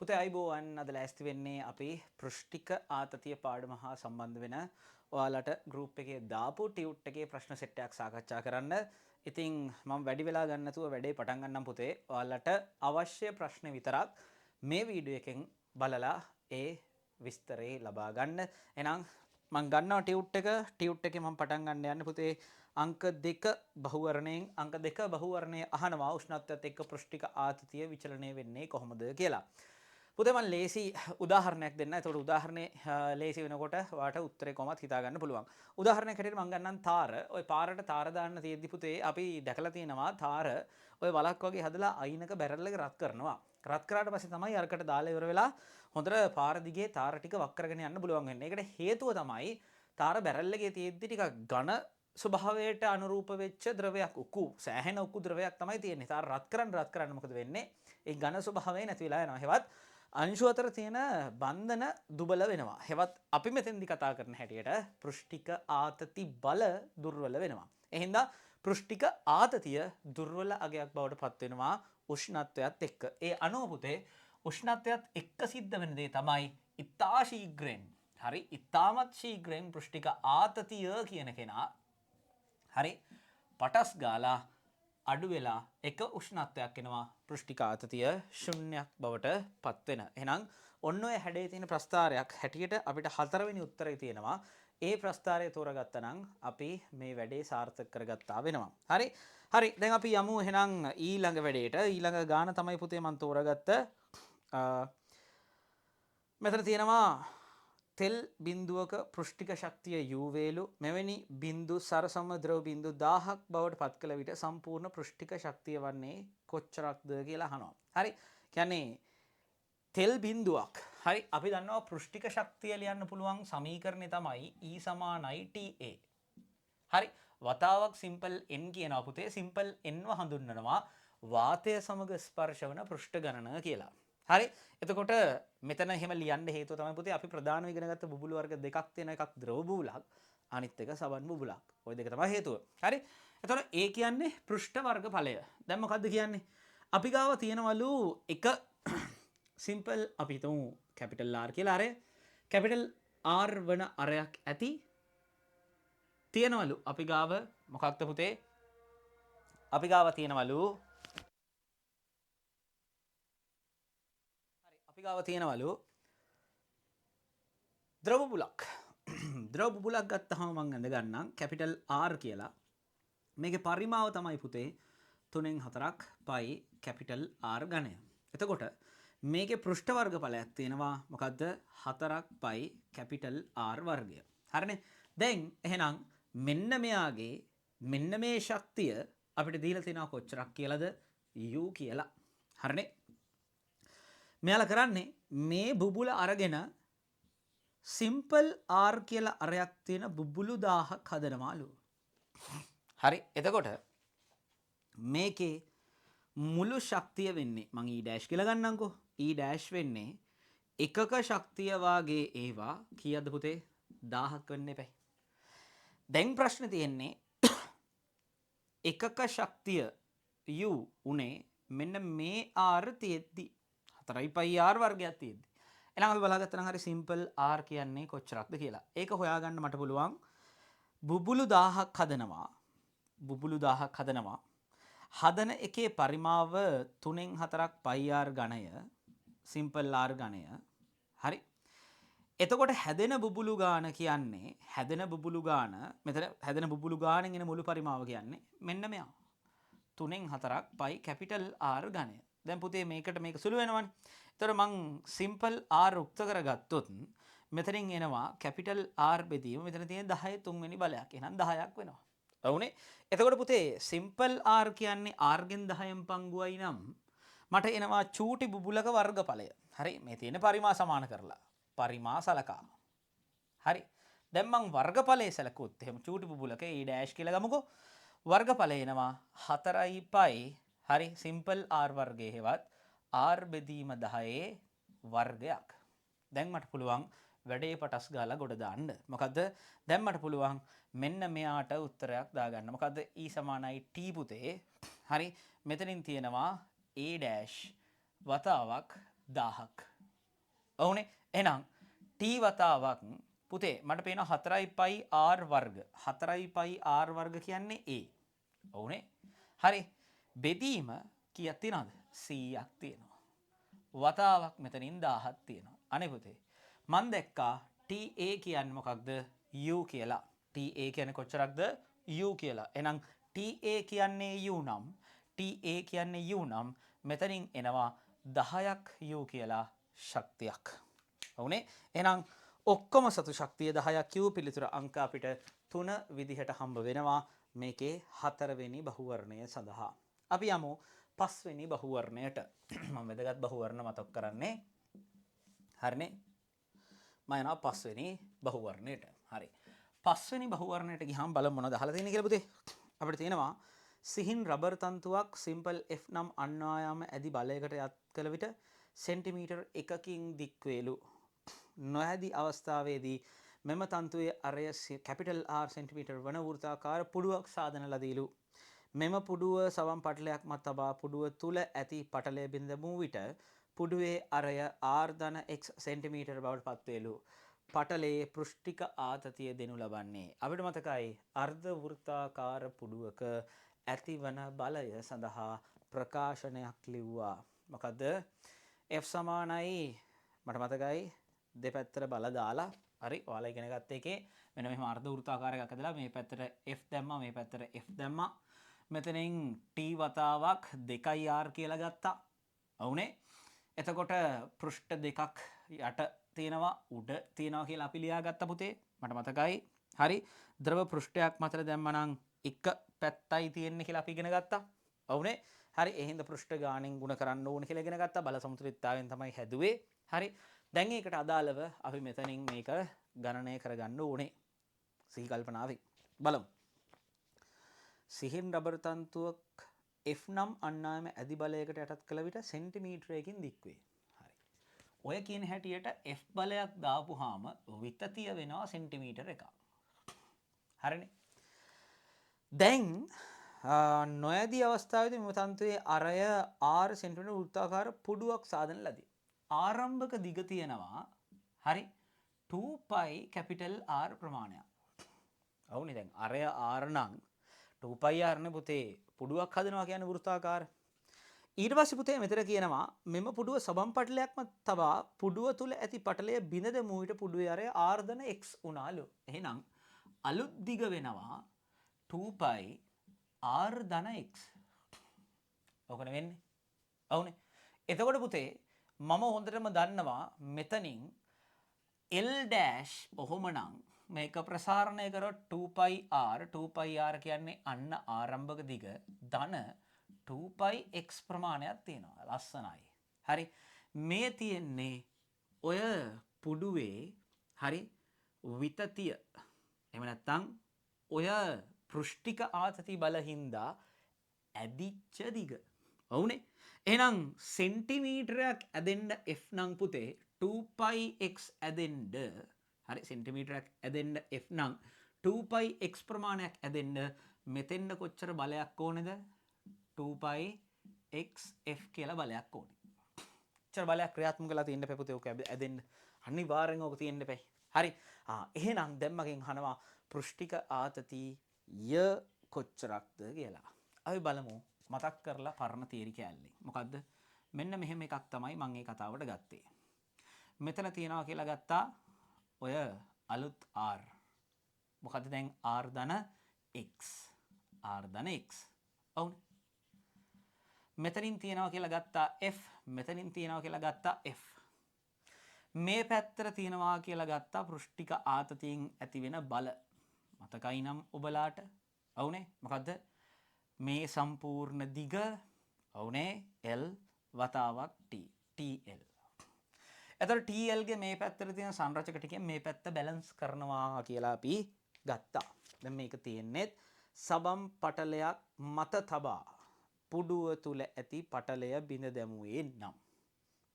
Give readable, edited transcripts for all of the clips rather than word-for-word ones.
පුතේ ආයුබෝවන්. අද ලෑස්ති වෙන්නේ අපි පෘෂ්ඨික ආතතිය පාඩම හා සම්බන්ධ වෙන ඔයාලට ගෲප් එකේ දාපු ටියුට් එකේ ප්‍රශ්න සෙට් එකක් සාකච්ඡා කරන්න. ඉතින් මම වැඩි වෙලා ගන්න නැතුව වැඩේ පටන් ගන්නම් පුතේ. ඔයාලට අවශ්‍ය ප්‍රශ්න විතරක් මේ වීඩියෝ එකෙන් බලලා ඒ විස්තරේ ලබා ගන්න. එහෙනම් මං ගන්නවා ටියුට් එක. ටියුට් එකේ මං පටන් ගන්න යන්නේ පුතේ අංක 2 බහුවර්ණයෙන්. අංක 2 බහුවර්ණය අහනවා උෂ්ණත්වයත් එක්ක පෘෂ්ඨික ආතතිය විචලනය වෙන්නේ කොහොමද කියලා. පුතේ මං ලේසි උදාහරණයක් දෙන්න. එතකොට උදාහරණේ ලේසි වෙනකොට ඔයාට උත්තරේ කොහොමත් හිතා ගන්න පුළුවන්. උදාහරණයක් හැටියට මං ගන්නම් තාර. ඔය පාරට තාර දාන්න තියෙද්දි පුතේ අපි දැකලා තියෙනවා තාර ඔය වලක් වගේ හදලා අයිනක බැරල් එක රත් කරනවා. රත් කරාට පස්සේ තමයි අරකට දාලා ඉවර වෙලා හොඳට පාර දිගේ තාර ටික වක් කරගෙන යන්න පුළුවන් වෙන්නේ. ඒකට හේතුව තමයි තාර බැරල් එකේ තියෙද්දි ටිකක් ඝන ස්වභාවයට අනුරූප වෙච්ච ද්‍රවයක්, උකු සෑහෙන උකු ද්‍රවයක් තමයි තියෙන්නේ. තාර රත් කරන්න රත් කරන්න මොකද වෙන්නේ? ඒ ඝන ස්වභාවය නැති වෙලා යනවා. හෙවත් අංශු අතර තියෙන බන්ධන දුබල වෙනවා. හෙවත් අපි මෙතෙන්දි කතා කරන හැටියට පෘෂ්ඨික ආතති බල දුර්වල වෙනවා. එහෙනම් පෘෂ්ඨික ආතතිය දුර්වල අගයක් බවට පත් වෙනවා උෂ්ණත්වයත් එක්ක. ඒ අනුව පුතේ උෂ්ණත්වයත් එක්ක සිද්ධ වෙන දේ තමයි ඉතා ශීඝ්‍රයෙන්, හරි, ඉතාමත් ශීඝ්‍රයෙන් පෘෂ්ඨික ආතතිය කියන කෙනා හරි පටස් ගාලා අඩු වෙලා එක උෂ්ණත්වයක් එනවා පෘෂ්ඨික ආතතිය ශුන්‍යයක් බවට පත් වෙන. එහෙනම් ඔන්න ඔය හැඩේ තියෙන ප්‍රස්ථාරයක් හැටියට අපිට හතරවෙනි උත්තරේ තියෙනවා. ඒ ප්‍රස්ථාරය තෝරගත්තා නම් අපි මේ වැඩේ සාර්ථක කරගත්තා වෙනවා. හරි. හරි. දැන් අපි යමු එහෙනම් ඊළඟ වැඩේට. ඊළඟ ගාන තමයි පුතේ මම තෝරගත්ත. මෙතන තියෙනවා තෙල් බිඳුවක පෘෂ්ඨික ශක්තිය U වේලු මෙවැනි බිඳු සරසම ද්‍රව බිඳු 1000ක් බවට පත් කළ විට සම්පූර්ණ පෘෂ්ඨික ශක්තිය වන්නේ කොච්චරක්ද කියලා අහනවා. හරි. කියන්නේ තෙල් බිඳුවක්. හරි. අපි දන්නවා පෘෂ්ඨික ශක්තිය ලියන්න පුළුවන් සමීකරණය තමයි E සමානයි TA. හරි. වතාවක් සිම්පල් N කියනවා පුතේ. සිම්පල් N ව හඳුන්වනවා වාතය සමග ස්පර්ශ වන පෘෂ්ඨ ගණන කියලා. හරි. එතකොට මෙතන එහෙම ලියන්න හේතුව තමයි පුතේ අපි ප්‍රධානව ඉගෙන ගත්ත බුබුලු වර්ග දෙකක් තියෙන එකක් ද්‍රව බුබුලක් අනිත් එක සබන් බුබුලක්. ඔය දෙක තමයි හේතුව. හරි. එතකොට ඒ කියන්නේ පෘෂ්ඨ වර්ග ඵලය. දැන් මොකද්ද කියන්නේ? අපි ගාව තියෙනවලු එක සිම්පල් අපි හිතමු කැපිටල් R කියලා. අරය කැපිටල් R වන අරයක් ඇති තියෙනවලු අපි ගාව මොකක්ද පුතේ? අපි ගාව තියෙනවලු අපි ගාව තියෙනවලු ද්‍රව බුබුලක්. ද්‍රව බුබුලක් ගත්තහම මං ඇඳ ගන්නම් කැපිටල් R කියලා. මේකේ පරිමාව තමයි පුතේ තුනෙන් හතරක් පයි කැපිටල් R ඝනය. එතකොට මේකේ පෘෂ්ඨ වර්ග ඵලයක් තියෙනවා මොකද්ද? හතරක් පයි කැපිටල් R වර්ගය. හරිනේ. දැන් එහෙනම් මෙන්න මෙයාගේ මෙන්න මේ ශක්තිය අපිට දීලා තියෙනවා කොච්චරක් කියලාද? U කියලා. හරිනේ. මෙයාලා කරන්නේ මේ බුබුල අරගෙන සිම්පල් R කියලා අරයක් තියෙන බුබුලු 1000ක් හදනවාලු. හරි. එතකොට මේකේ මුළු ශක්තිය වෙන්නේ මං E dash කියලා ගන්නම්කෝ. E dash වෙන්නේ එකක ශක්තිය වාගේ ඒවා කීයද පුතේ? 1000ක් වෙන්න එපයි. දැන් ප්‍රශ්නේ තියෙන්නේ එකක ශක්තිය U උනේ මෙන්න මේ R තියෙද්දි හතරයි පයි R වර්ගයක් තියෙද්දි. එහෙනම් අපි බලාගත්තා නම් හරි සිම්පල් R කියන්නේ කොච්චරක්ද කියලා. ඒක හොයාගන්න මට පුළුවන් බුබුලු 1000ක් හදනවා. බුබුලු 1000ක් හදනවා. හදන එකේ පරිමාව තුනෙන් හතරක් පයි R ඝනය, සිම්පල් R ඝනය. හරි. එතකොට හැදෙන බුබුලු ගාන කියන්නේ හැදෙන බුබුලු ගාන මෙතන හැදෙන බුබුලු ගානෙන් එන මුළු පරිමාව කියන්නේ මෙන්න මෙයා. තුනෙන් හතරක් පයි කැපිටල් R ඝනය. දැන් පුතේ මේකට මේක සුළු වෙනවනේ. එතකොට මං සිම්පල් R උක්ත කරගත්තොත් මෙතනින් එනවා කැපිටල් R බෙදීම මෙතන තියෙන 10 තුන්වෙනි බලයක්. එහෙනම් 10ක් වෙනවා. ඔව්නේ. එතකොට පුතේ සිම්පල් R කියන්නේ R ගෙන් 10න් පංගුවයි නම් මට එනවා චූටි බුබුලක වර්ගඵලය. හරි. මේ තියෙන පරිමා සමාන කරලා. පරිමා සලකා. හරි. දැන් මං වර්ගඵලය සැලකුවොත් එහෙම චූටි බුබුලක E dash කියලා ගමුකෝ. වර්ගඵලය එනවා හතරයි පයි. හරි. සිම්පල් R වර්ගයේ හෙවත් R බෙදීම 10 වර්ගයක්. දැන් මට පුළුවන් වැඩේ පටස් ගාලා ගොඩ දාන්න. මොකද්ද? දැන් මට පුළුවන් මෙන්න මෙයාට උත්තරයක් දාගන්න. මොකද්ද? E සමානයි T පුතේ. හරි. මෙතනින් තියෙනවා A dash වතාවක් 1000ක්. ඔව්නේ. එහෙනම් T වතාවක් පුතේ මට පේනවා 4 පයි R වර්ග. 4 පයි R වර්ග කියන්නේ A. ඔව්නේ. හරි. බෙදීම කීයක් තියෙනවද? 100ක් තියෙනවා. වතාවක් මෙතනින් 1000ක් තියෙනවා. අනේ පුතේ මං දැක්කා TA කියන්නේ මොකක්ද? U කියලා. TA කියන්නේ කොච්චරක්ද? U කියලා. එහෙනම් TA කියන්නේ U නම්, TA කියන්නේ U නම් මෙතනින් එනවා 10ක් U කියලා ශක්තියක්. ඔව්නේ. එහෙනම් ඔක්කොම සතු ශක්තිය 10ක් U. පිළිතුර අංක අපිට 3 විදිහට හම්බ වෙනවා මේකේ හතරවෙනි බහුවර්ණය සඳහා. අපි යමු පස්වෙනි බහුවර්ණයට. මම වැදගත් බහුවර්ණ මතක් කරන්නේ. හරිනේ. මම යනවා පස්වෙනි බහුවර්ණයට. හරි. පස්වෙනි බහුවර්ණයට ගියාම බලමු මොනවද අහලා තියෙන්නේ කියලා පුතේ. අපිට තියෙනවා සිහින් රබර් තන්තුවක් සිම්පල් F නම් අන්වායාම ඇදි බලයකට යත් කළ විට සෙන්ටිමීටර් 1කින් දික් වේලු. නොඇදි අවස්ථාවේදී මෙම තන්තුවේ අරය කැපිටල් R centimetre වන වෘත්තාකාර පුඩුවක් සාදන ලදීලු. මෙම පුඩුව සවම් පටලයක් මත තබා පුඩුව තුල ඇති පටලය බිඳ දැමූ විට පුඩුවේ අරය R ධන X centimetre බවට පත්වේලු. පටලයේ පෘෂ්ඨික ආතතිය දෙනු ලබන්නේ. අපිට මතකයි අර්ධ වෘත්තාකාර පුඩුවක ඇතිවන බලය සඳහා ප්‍රකාශනයක් ලිව්වා. මොකද්ද? F සමානයි මට මතකයි දෙපැත්තට බල දාලා, හරි, ඔයාලා ඉගෙන ගත්ත එකේ මෙන්න මෙහෙම අර්ධ වෘත්තාකාර එකක් හදලා මේ පැත්තට F දැම්මා, මේ පැත්තට F දැම්මා. මෙතනින් T වතාවක් 2 R කියලා ගත්තා. ඔව්නේ. එතකොට පෘෂ්ඨ දෙකක් යට තියෙනවා උඩ තියෙනවා කියලා අපි ලියාගත්ත පුතේ. මට මතකයි. හරි. ද්‍රව පෘෂ්ඨයක් මතට දැම්මනම් එක පැත්තයි තියෙන්නේ කියලා අපි ඉගෙන ගත්තා. ඔව්නේ. හරි. ඒ හින්දා පෘෂ්ඨ ගාණෙන් ගුණ කරන්න ඕන කියලා ඉගෙන ගත්තා. බල සමතුලිතතාවයෙන් තමයි හැදුවේ. හරි. දැන් ඒකට අදාළව අපි මෙතනින් මේක ගණනය කරගන්න ඕනේ. සිහි කල්පනාවෙන් බලමු. සිහින් රබර් තන්තුවක් F නම් අන්නායම ඇදි බලයකට යටත් කළ විට සෙන්ටිමීටරයකින් දික් වේ. හරි. ඔය කියන හැටියට F බලයක් දාපුවාම විතතිය වෙනවා සෙන්ටිමීටර් එකක්. හරිනේ. දැන් නොඇදි අවස්ථාවේදී මෙම තන්තුවේ අරය R centimetre වෘත්තාකාර පුඩුවක් සාදන ලදී. ආරම්භක දිග තියෙනවා හරි 2 pi capital R ප්‍රමාණයක්. ඔව්නේ, දැන් අරය R නම් 2 pi R නේ පුතේ පුඩුවක් හදනවා කියන්නේ වෘත්තාකාර. ඊට පස්සේ පුතේ මෙතන කියනවා මෙම පුඩුව සබම් පටලයක්ම තබා පුඩුව තුල ඇති පටලය බිඳ දැමූ විට පුඩුවේ අරය R ධන X වුණාලු. එහෙනම් අලුත් දිග වෙනවා 2 pi R ධන X. ඔකනේ වෙන්නේ. ඔව්නේ. එතකොට පුතේ මම හොඳටම දන්නවා මෙතනින් L dash ඔහොමනම් මේක ප්‍රසාරණය කරොත් 2 pi R, 2 pi R කියන්නේ අන්න ආරම්භක දිග ධන 2 pi X ප්‍රමාණයක් තියෙනවා. ලස්සනයි. හරි. මේ තියෙන්නේ ඔය පුඩුවේ හරි විතතිය. එහෙම නැත්නම් ඔය පෘෂ්ඨික ආතති බල හින්දා ඇදිච්ච දිග. ඔව්නේ. එහෙනම් සෙන්ටිමීටරයක් ඇදෙන්න F නම් පුතේ 2 pi X ඇදෙන්න, හරි, සෙන්ටිමීටරයක් ඇදෙන්න F නම් 2 pi X ප්‍රමාණයක් ඇදෙන්න මෙතෙන්ද කොච්චර බලයක් ඕනේද? 2 pi X F කියලා බලයක් ඕනේ. කොච්චර බලයක් ක්‍රියාත්මක කරලා තියෙන්න එපා පුතේ ඔක ඇදෙන්න. අනිවාර්යෙන් ඕක තියෙන්න එපා. හරි. එහෙනම් දැන් මගෙන් අහනවා පෘෂ්ඨික ආතතිය කොච්චරක්ද කියලා. අපි බලමු මතක් කරලා පරණ තියරි කෑල්ලෙන්. මොකද්ද? මෙන්න මෙහෙම එකක් තමයි මං ඒ කතාවට ගත්තේ. මෙතන තියනවා කියලා ගත්තා ඔය අලුත් R. මොකද්ද දැන් R ධන X. R ධන X. ඔව්නේ. මෙතනින් තියනවා කියලා ගත්තා F. මෙතනින් තියනවා කියලා ගත්තා F. මේ පැත්තට තියනවා කියලා ගත්තා පෘෂ්ඨික ආතතියෙන් ඇතිවෙන බල. මතකයි නම් ඔබලාට? ඔව්නේ. මොකද්ද? මේ සම්පූර්ණ දිග ඔව්නේ L වතාවක් T. TL. එතකොට TL ගේ මේ පැත්තට තියෙන සංරචක ටිකෙන් මේ පැත්ත බැලන්ස් කරනවා කියලා අපි ගත්තා. දැන් මේක තියෙන්නේ සබම් පටලයක් මත තබා පුඩුව තුල ඇති පටලය බිඳ දැමුවේ නම්.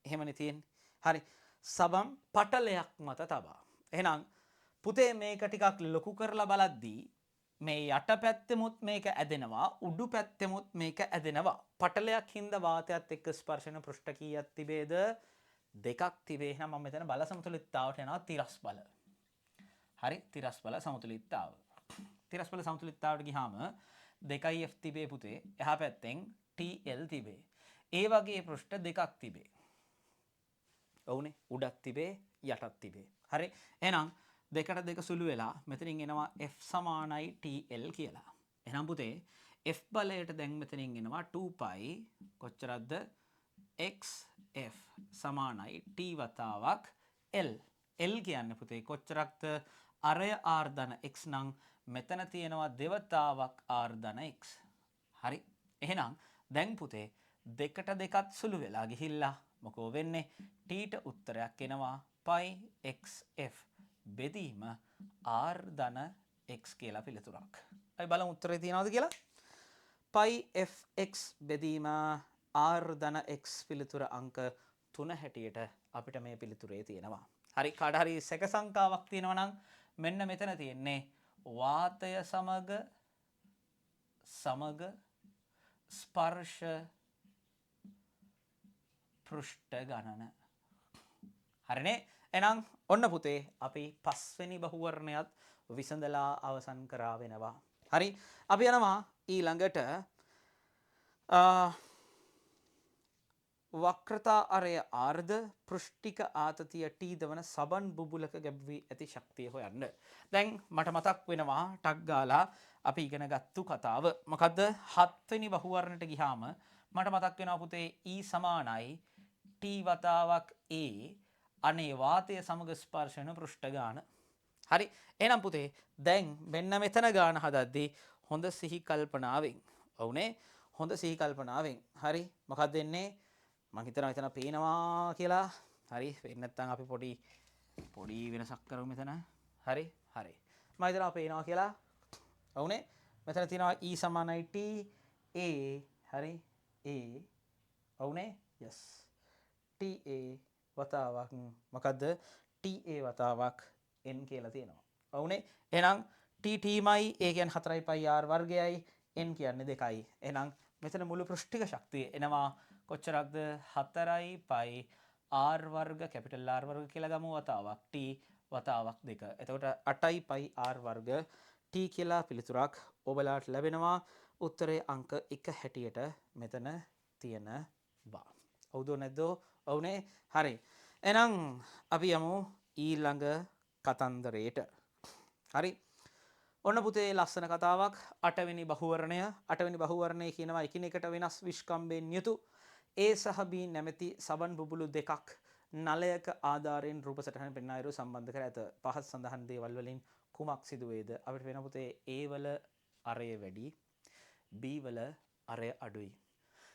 එහෙමනේ තියෙන්නේ. හරි. සබම් පටලයක් මත තබා. එහෙනම් පුතේ මේක ටිකක් ලොකු කරලා බලද්දී මේ යට පැත්තෙමුත් මේක ඇදෙනවා, උඩු පැත්තෙමුත් මේක ඇදෙනවා. පටලයක් හින්දා වාතයත් එක්ක ස්පර්ශන පෘෂ්ඨ කීයක් තිබේද? දෙකක් තිබේ. එහෙනම් මම මෙතන බල සමතුලිතතාවට යනවා තිරස් බල. හරි, තිරස් බල සමතුලිතතාව. තිරස් බල සමතුලිතතාවට ගියාම 2 F තිබේ පුතේ. එහා පැත්තෙන් TL තිබේ. ඒ වගේ පෘෂ්ඨ දෙකක් තිබේ. ඔව්නේ, උඩක් තිබේ යටක් තිබේ. හරි, එහෙනම් දෙකට දෙක සුළු වෙලා මෙතනින් එනවා F සමානයි TL කියලා. එහෙනම් පුතේ F බලයට දැන් මෙතනින් එනවා 2 pi කොච්චරක්ද XF සමානයි T වතාවක් L. L කියන්නේ පුතේ කොච්චරක්ද? අරය R ධන X නම් මෙතන තියෙනවා දෙවතාවක් R ධන X. හරි, එහෙනම් දැන් පුතේ දෙකට දෙකත් සුළු වෙලා ගිහිල්ලා මොකෝ වෙන්නේ? T ට උත්තරයක් එනවා pi XF බෙදීම R ධන X කියලා පිළිතුරක්. අපි බලමු උත්තරේ තියනවද කියලා. pi FX බෙදීම R ධන X පිළිතුර අංක 3 හැටියට අපිට මේ පිළිතුරේ තියෙනවා. හරි, කාට හරි සැක සංකාවක් තියෙනවා නම් මෙන්න මෙතන තියෙන්නේ වාතය සමග ස්පර්ශ පෘෂ්ඨ ගණන. හරිනේ? එහෙනම් ඔන්න පුතේ අපි පස්වෙනි බහුවර්ණයත් විසඳලා අවසන් කරා වෙනවා. හරි, අපි යනවා ඊළඟට වක්‍රතා අරය ආර්ද පෘෂ්ඨික ආතතිය T දවන සබන් බුබුලක ගැබ් වී ඇති ශක්තිය හොයන්න. දැන් මට මතක් වෙනවා ටක් ගාලා අපි ඉගෙන ගත්තු කතාව. මොකද්ද? හත්වෙනි බහුවර්ණයට ගියාම මට මතක් වෙනවා පුතේ E සමානයි T වතාවක් A අනේ වාතය සමග ස්පර්ශ වෙන පෘෂ්ඨ ගාන. හරි, එහෙනම් පුතේ දැන් මෙන්න මෙතන ගාන හදද්දී හොඳ සිහි කල්පනාවෙන්. ඔව්නේ, හොඳ සිහි කල්පනාවෙන්. හරි, මොකක්ද වෙන්නේ? මං හිතනවා එතන පේනවා කියලා. හරි, පේන්නේ නැත්නම් අපි පොඩි වෙනසක් කරමු මෙතන. හරි, හරි. මං හිතනවා පේනවා කියලා. ඔව්නේ, මෙතන තියෙනවා E සමානයි T A. හරි, A. ඔව්නේ, yes. T A වතාවක් මොකද්ද? T A වතාවක් N කියලා තියෙනවා. ඔව්නේ, එහෙනම් T T මයි A කියන්නේ හතරයි පයි R වර්ගයයි N කියන්නේ 2යි. එහෙනම් මෙතන මුළු පෘෂ්ඨික ශක්තිය එනවා කොච්චරක්ද? හතරයි පයි R වර්ග කැපිටල් R වර්ග කියලා ගමු වතාවක් T වතාවක් 2. එතකොට අටයි පයි R වර්ග T කියලා පිළිතුරක් ඔබලාට ලැබෙනවා. උත්තරේ අංක 1 හැටියට මෙතන තියෙනවා. ඔව්ද නැද්ද? ඔව්නේ. හරි. එහෙනම් අපි යමු ඊළඟ කතන්දරේට. හරි. ඔන්න පුතේ ලස්සන කතාවක්. අටවෙනි බහුවර්ණය. අටවෙනි බහුවර්ණය කියනවා එකිනෙකට වෙනස් විශ්කම්භයෙන් යුතු A සහ B නැමැති සබන් බුබුලු දෙකක් නලයක ආධාරයෙන් රූප සටහන පෙන්වා අයුරු සම්බන්ධ කර ඇත. පහත් සඳහන් දේවල් වලින් කුමක් සිදු වේද? අපිට වෙන පුතේ A වල අරය වැඩි, B වල අරය අඩුයි.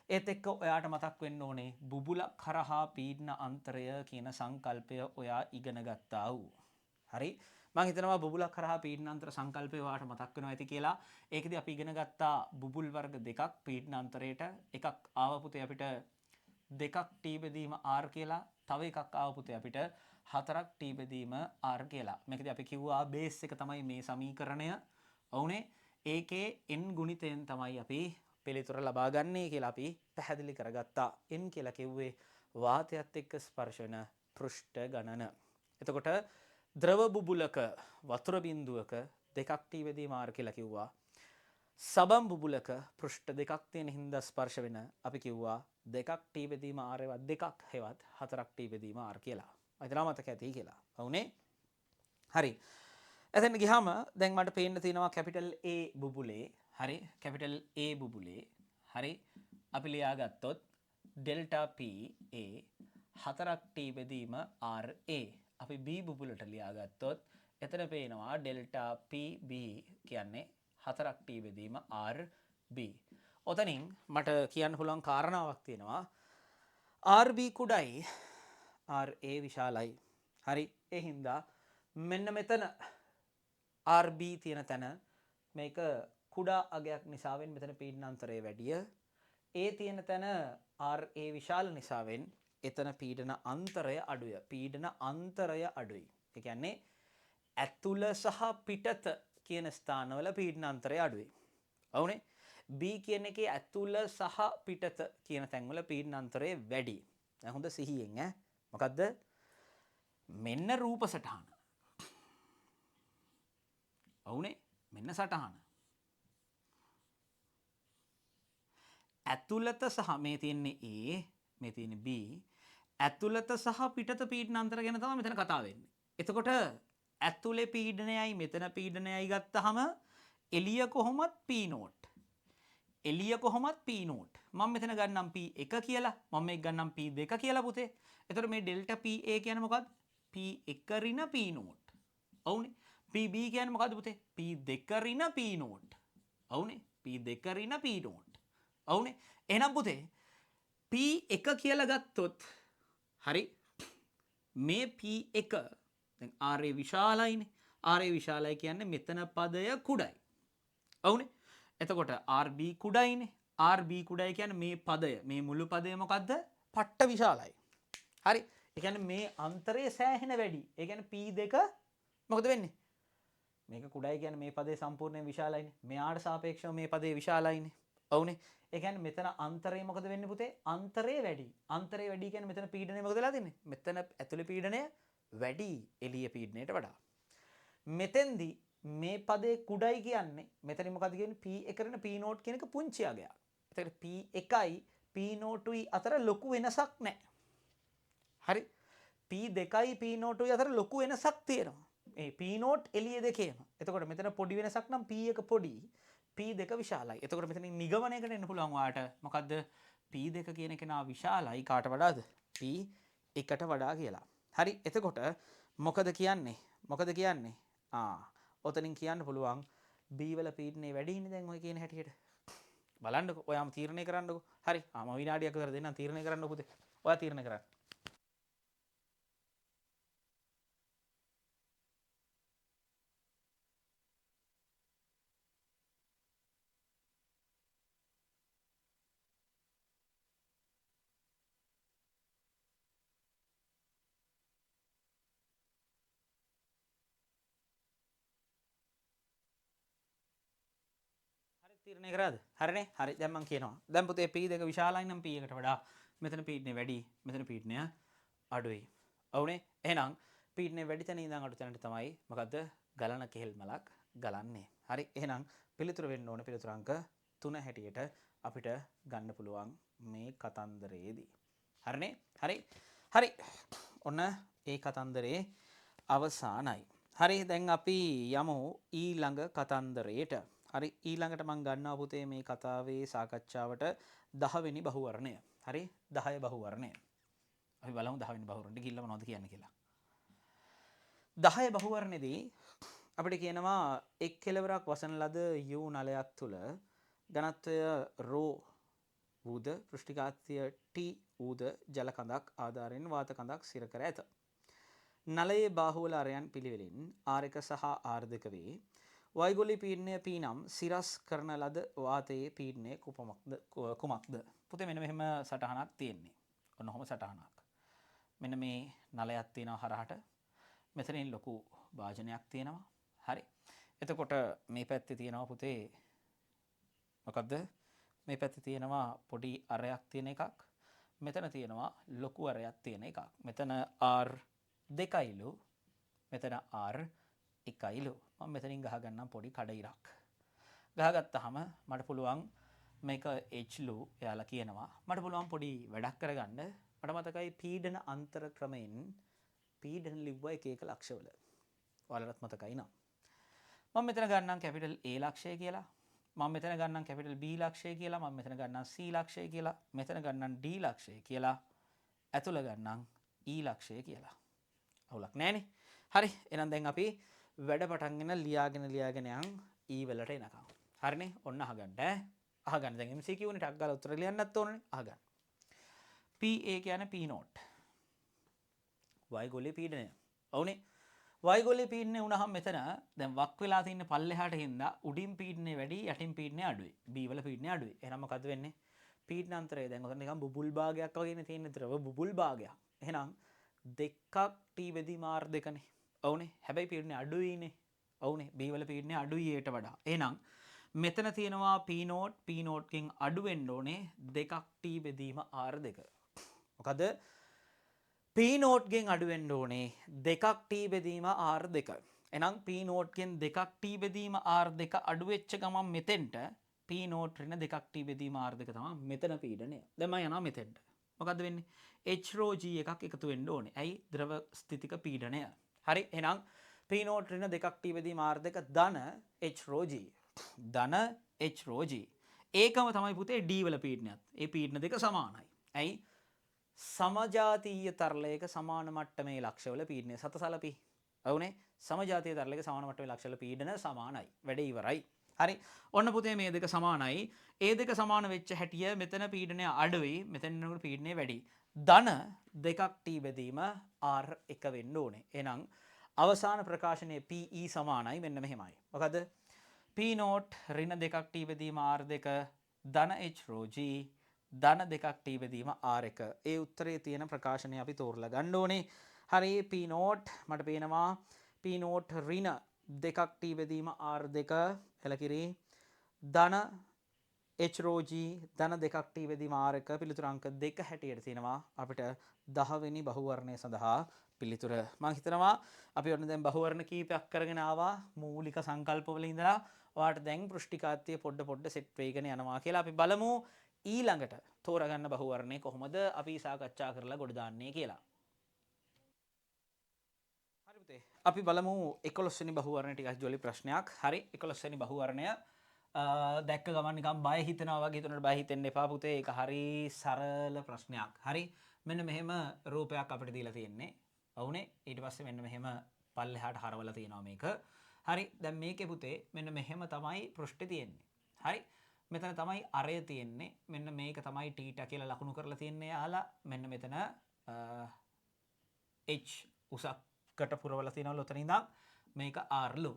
ඒත් එක්ක ඔයාට මතක් වෙන්න ඕනේ බුබුලක් හරහා පීඩන අන්තරය කියන සංකල්පය ඔයා ඉගෙන ගත්තා වූ. හරි, මං හිතනවා බුබුලක් හරහා පීඩන අන්තර සංකල්පය ඔයාට මතක් වෙනවා ඇති කියලා. ඒකෙදි අපි ඉගෙන ගත්තා බුබුල් වර්ග දෙකක් පීඩන අන්තරයට. එකක් ආව පුතේ අපිට දෙකක් T බෙදීම R කියලා, තව එකක් ආව පුතේ අපිට හතරක් T බෙදීම R කියලා. මේකෙදි අපි කිව්වා බේස් එක තමයි මේ සමීකරණය. ඔව්නේ, ඒකේ N ගුණිතයෙන් තමයි අපි පිළිතුර ලබා ගන්නේ කියලා අපි පැහැදිලි කරගත්තා. N කියලා කිව්වේ වාතයත් එක්ක ස්පර්ශ වෙන පෘෂ්ඨ ගණන. එතකොට ද්‍රව බුබුලක වතුර බිඳුවක දෙකක් T බෙදීම R කියලා කිව්වා. සබන් බුබුලක පෘෂ්ඨ දෙකක් තියෙන හින්දා ස්පර්ශ වෙන අපි කිව්වා දෙකක් T බෙදීම R හෙවත් දෙකක් හෙවත් හතරක් T බෙදීම R කියලා. මම හිතනවා මතක ඇති කියලා. ඔව්නේ? හරි. එතෙන් ගියාම දැන් මට පේන්න තියෙනවා කැපිටල් A බුබුලේ. හරි, කැපිටල් A බුබුලේ. හරි, අපි ලියාගත්තොත් ඩෙල්ටා P A හතරක් T බෙදීම R A. අපි B බුබුලට ලියාගත්තොත් එතන පේනවා ඩෙල්ටා P B කියන්නේ හතරක් T බෙදීම R B. ඔතනින් මට කියන්න පුළුවන් කාරණාවක් තියෙනවා. R B කුඩයි R A විශාලයි. හරි, ඒ හින්දා මෙන්න මෙතන R B තියෙන තැන මේක කුඩා අගයක් නිසාවෙන් මෙතන පීඩන අන්තරය වැඩිය. A තියෙන තැන R A විශාල නිසාවෙන් එතන පීඩන අන්තරය අඩුය. පීඩන අන්තරය අඩුයි. ඒ කියන්නේ ඇතුළ සහ පිටත කියන ස්ථානවල පීඩන අන්තරය අඩුයි. ඔව්නේ? B කියන එකේ ඇතුළ සහ පිටත කියන තැන්වල පීඩන අන්තරය වැඩි. දැන් හොඳ සිහියෙන් ඈ මොකද්ද? මෙන්න රූප සටහන. ඔව්නේ, මෙන්න සටහන. ඇතුළත සහ මේ තියෙන්නේ A, මේ තියෙන්නේ B. ඇතුළත සහ පිටත පීඩන අන්තර ගැන තමයි මෙතන කතා වෙන්නේ. එතකොට ඇතුලේ පීඩනයයි මෙතන පීඩනයයි ගත්තාම එළිය කොහොමත් P note. එළිය කොහොමත් P note. මම මෙතන ගන්නම් P1 කියලා, මම මේක ගන්නම් P2 කියලා පුතේ. එතකොට මේ ඩෙල්ටා PA කියන්නේ මොකද්ද? P1 ඍණ P note. ඔව්නේ. PB කියන්නේ මොකද්ද පුතේ? P2 ඍණ P note. ඔව්නේ. P2 ඍණ P note. ඔව්නේ. එහෙනම් පුතේ P1 කියලා ගත්තොත් හරි, මේ P1 දැන් R A විශාලයිනේ. R A විශාලයි කියන්නේ මෙතන පදය කුඩයි. ඔව්නේ. එතකොට RB කුඩයිනේ. RB කුඩයි කියන්නේ මේ පදය, මේ මුළු පදය මොකද්ද? පට්ට විශාලයි. හරි. ඒ කියන්නේ මේ අන්තරය සෑහෙන වැඩි. ඒ කියන්නේ P2 මොකද වෙන්නේ? මේක කුඩයි කියන්නේ මේ පදේ සම්පූර්ණයෙන් විශාලයිනේ. මෙයාට සාපේක්ෂව මේ පදේ විශාලයිනේ. ඔව්නේ. ඒ කියන්නේ මෙතන අන්තරය මොකද වෙන්නේ පුතේ? අන්තරය වැඩි. අන්තරය වැඩි කියන්නේ මෙතන පීඩනය මොකද වෙලා තින්නේ? මෙතන ඇතුලේ පීඩනය වැඩි එළිය පීඩනයට වඩා. මෙතෙන්දි මේ පදේ කුඩයි කියන්නේ මෙතන මොකද කියන්නේ? P1 ඍණ P note කියන එක පුංචි අගයක්. එතකොට P1යි P නෝටුයි අතර ලොකු වෙනසක් නැහැ. හරි. P2යි P නෝටුයි අතර ලොකු වෙනසක් තියෙනවා. මේ P note එළිය දෙකේම. එතකොට මෙතන පොඩි වෙනසක් නම් P1 පොඩි, P2 විශාලයි. එතකොට මෙතනින් නිගමනයකට එන්න පුළුවන් ඔයාට මොකද්ද? P2 කියන කෙනා විශාලයි කාට වඩාද? P1ට වඩා කියලා. හරි. එතකොට මොකද කියන්නේ? මොකද කියන්නේ? ඔතනින් කියන්න පුළුවන් B වල පීඩනය වැඩි ඉන්නේ දැන් ඔය කියන හැටියට. බලන්නකෝ, ඔයාම තීරණය කරන්නකෝ. හරි. මම විනාඩියක් විතර දෙන්නම් තීරණය කරන්න පුතේ. ඔයා තීරණය කරන්න. තීරණය කරාද? හරිනේ? හරි. දැන් මං කියනවා. දැන් පුතේ P2 විශාලයි නම් P1ට වඩා මෙතන පීඩනය වැඩි, මෙතන පීඩනය අඩුයි. ඔව්නේ? එහෙනම් පීඩනය වැඩි තැන ඉඳන් අඩු තැනට තමයි මොකද්ද? ගලන කෙහෙල් මලක් ගලන්නේ. හරි. එහෙනම් පිළිතුර වෙන්න ඕන පිළිතුර අංක 3 හැටියට අපිට ගන්න පුළුවන් මේ කතන්දරයේදී. හරිනේ? හරි. හරි. ඔන්න ඒ කතන්දරේ අවසానයි. හරි. දැන් අපි යමු ඊළඟ කතන්දරයට. හරි. ඊළඟට මං ගන්නවා පුතේ මේ කතාවේ සාකච්ඡාවට 10 වෙනි බහුවර්ණය. හරි. 10 බහුවර්ණය. අපි බලමු 10 වෙනි බහුවර්ණයට ගිහිල්ලා මොනවද කියන්නේ කියලා. 10 බහුවර්ණෙදී අපිට කියනවා එක් කෙළවරක් වසන ලද U නලයක් තුල ඝනත්වය රෝ වූද පෘෂ්ඨිකාත්‍ය T වූද ජල කඳක් ආධාරයෙන් වාත කඳක් සිර කර ඇත. නලයේ බාහුවල අරයන් පිළිවෙලින් R1 සහ R2 වේ. වයිගොලි පීඩනය P නම් සිරස් කරන ලද වාතයේ පීඩනය කුමක්ද? පුතේ මෙන්න මෙහෙම සටහනක් තියෙන්නේ. ඔන්න ඔහොම සටහනක්. මෙන්න මේ නලයක් තියෙනවා හරහට. මෙතනින් ලොකු භාජනයක් තියෙනවා. හරි. එතකොට මේ පැත්තේ තියෙනවා පුතේ මොකද්ද? මේ පැත්තේ තියෙනවා පොඩි අරයක් තියෙන එකක්. මෙතන තියෙනවා ලොකු අරයක් තියෙන එකක්. මෙතන R දෙකයිලු. මෙතන R එකයිලු. මම මෙතනින් ගහගන්නම් පොඩි කඩ ඉරක්. ගහගත්තාම මට පුළුවන් මේක H ලු එයාලා කියනවා. මට පුළුවන් පොඩි වැඩක් කරගන්න. මට මතකයි පීඩන අන්තර ක්‍රමයෙන් පීඩන ලිව්වා එක එක ලක්ෂවල. ඔයාලටත් මතකයි නම්. මම මෙතන ගන්නම් කැපිටල් A ලක්ෂය කියලා. මම මෙතන ගන්නම් කැපිටල් B ලක්ෂය කියලා. මම මෙතන ගන්නම් C ලක්ෂය කියලා. මෙතන ගන්නම් D ලක්ෂය කියලා. ඇතුළ ගන්නම් E ලක්ෂය කියලා. අවුලක් නෑනේ. හරි. එහෙනම් දැන් අපි වැඩ පටන්ගෙන ලියාගෙන ලියාගෙන යන් E වලට එනකම්. හරිනේ? ඔන්න අහගන්න ඈ. අහගන්න. දැන් MCQ නේ ටක් ගාලා උත්තර ලියන්නත් ඕනනේ. අහගන්න. PA කියන්නේ P note. වයිගෝලයේ පීඩනය. ඔව්නේ. වයිගෝලයේ පීඩනය වුණාම මෙතන දැන් වක් වෙලා තියෙන පල්ලෙහාට හින්දා උඩින් පීඩනය වැඩි යටින් පීඩනය අඩුයි. B වල පීඩනය අඩුයි. එහෙනම් මොකද්ද වෙන්නේ? පීඩන අන්තරය දැන් ඔතන නිකන් බුබුල් භාගයක් වගේනේ තියෙන ද්‍රව බුබුල් භාගයක්. එහෙනම් දෙකක් T බෙදීම R දෙකනේ. ඔව්නේ. හැබැයි පීඩනය අඩුයිනේ. ඔව්නේ. B වල පීඩනය අඩුයි ඊට වඩා. එහෙනම් මෙතන තියෙනවා P note, P note කින් අඩු වෙන්න ඕනේ දෙකක් T බෙදීම R දෙක. මොකද P note ගෙන් අඩු වෙන්න ඕනේ දෙකක් T බෙදීම R දෙක. එහෙනම් P note ගෙන් දෙකක් T බෙදීම R දෙක අඩු වෙච්ච ගමන් මෙතෙන්ට P note ඍණ දෙකක් T බෙදීම R දෙක තමයි මෙතන පීඩනය. දැන් මම යනවා මෙතෙන්ට. මොකද්ද වෙන්නේ? H rho G එකක් එකතු වෙන්න ඕනේ. ඇයි? ද්‍රව ස්ථිතික පීඩනය. හරි, එහෙනම් P note ඍණ දෙකක් T බෙදීම R දෙක ධන H rho G. ධන H rho G. ඒකම තමයි පුතේ D වල පීඩනයත්. ඒ පීඩන දෙක සමානයි. ඇයි? සමජාතීය තරලයක සමාන මට්ටමේ ලක්ෂවල පීඩනය සතසලපි. ඔව්නේ, සමජාතීය තරලයක සමාන මට්ටමේ ලක්ෂවල පීඩන සමානයි. වැඩේ ඉවරයි. හරි. ඔන්න පුතේ මේ දෙක සමානයි. ඒ දෙක සමාන වෙච්ච හැටිය මෙතන පීඩනය අඩුයි, මෙතන එනකොට පීඩනය වැඩි. ධන දෙකක් T බෙදීම R එක වෙන්න ඕනේ. එහෙනම් අවසාන ප්‍රකාශනයේ PE සමානයි මෙන්න මෙහෙමයි. මොකද P note ඍණ දෙකක් T බෙදීම R දෙක ධන H rho G ධන දෙකක් T බෙදීම R එක. ඒ උත්තරේ තියෙන ප්‍රකාශනය අපි තෝරලා ගන්න ඕනේ. හරි, P note මට පේනවා P note ඍණ දෙකක් T බෙදීම R දෙක එලකිරි ධන H rho G ධන දෙකක් T බෙදීම R එක පිළිතුර අංක දෙක හැටියට තියෙනවා අපිට 10 වෙනි බහුවර්ණය සඳහා පිළිතුර. මං හිතනවා අපි ඔන්න දැන් බහුවර්ණ කීපයක් කරගෙන ආවා මූලික සංකල්පවල ඉඳලා. ඔයාලට දැන් පෘෂ්ඨිකාත්වය පොඩ පොඩ සෙට් වෙයිගෙන යනවා කියලා. අපි බලමු ඊළඟට තෝරගන්න බහුවර්ණය කොහොමද අපි සාකච්ඡා කරලා ගොඩ දාන්නේ කියලා. හරි පුතේ, අපි බලමු 11 වෙනි බහුවර්ණය ටිකක් ජොලි ප්‍රශ්නයක්. හරි, 11 වෙනි බහුවර්ණය දැක්ක ගමන් නිකන් බය හිතෙනවා වගේ හිතුණාට බය හිතෙන්න එපා පුතේ. ඒක හරි සරල ප්‍රශ්නයක්. හරි, මෙන්න මෙහෙම රූපයක් අපිට දීලා තියෙන්නේ. ඔව්නේ, ඊට පස්සේ මෙන්න මෙහෙම පල්ලෙහාට හරවලා තියෙනවා මේක. හරි, දැන් මේකේ පුතේ මෙන්න මෙහෙම තමයි පෘෂ්ඨය තියෙන්නේ. හරි, මෙතන තමයි අරය තියෙන්නේ. මෙන්න මේක තමයි තීටා කියලා ලකුණු කරලා තියෙන්නේ යාලා. මෙන්න මෙතන H උසක්කට පුරවලා තියෙනවලු ඔතන ඉඳන්. මේක R ලු.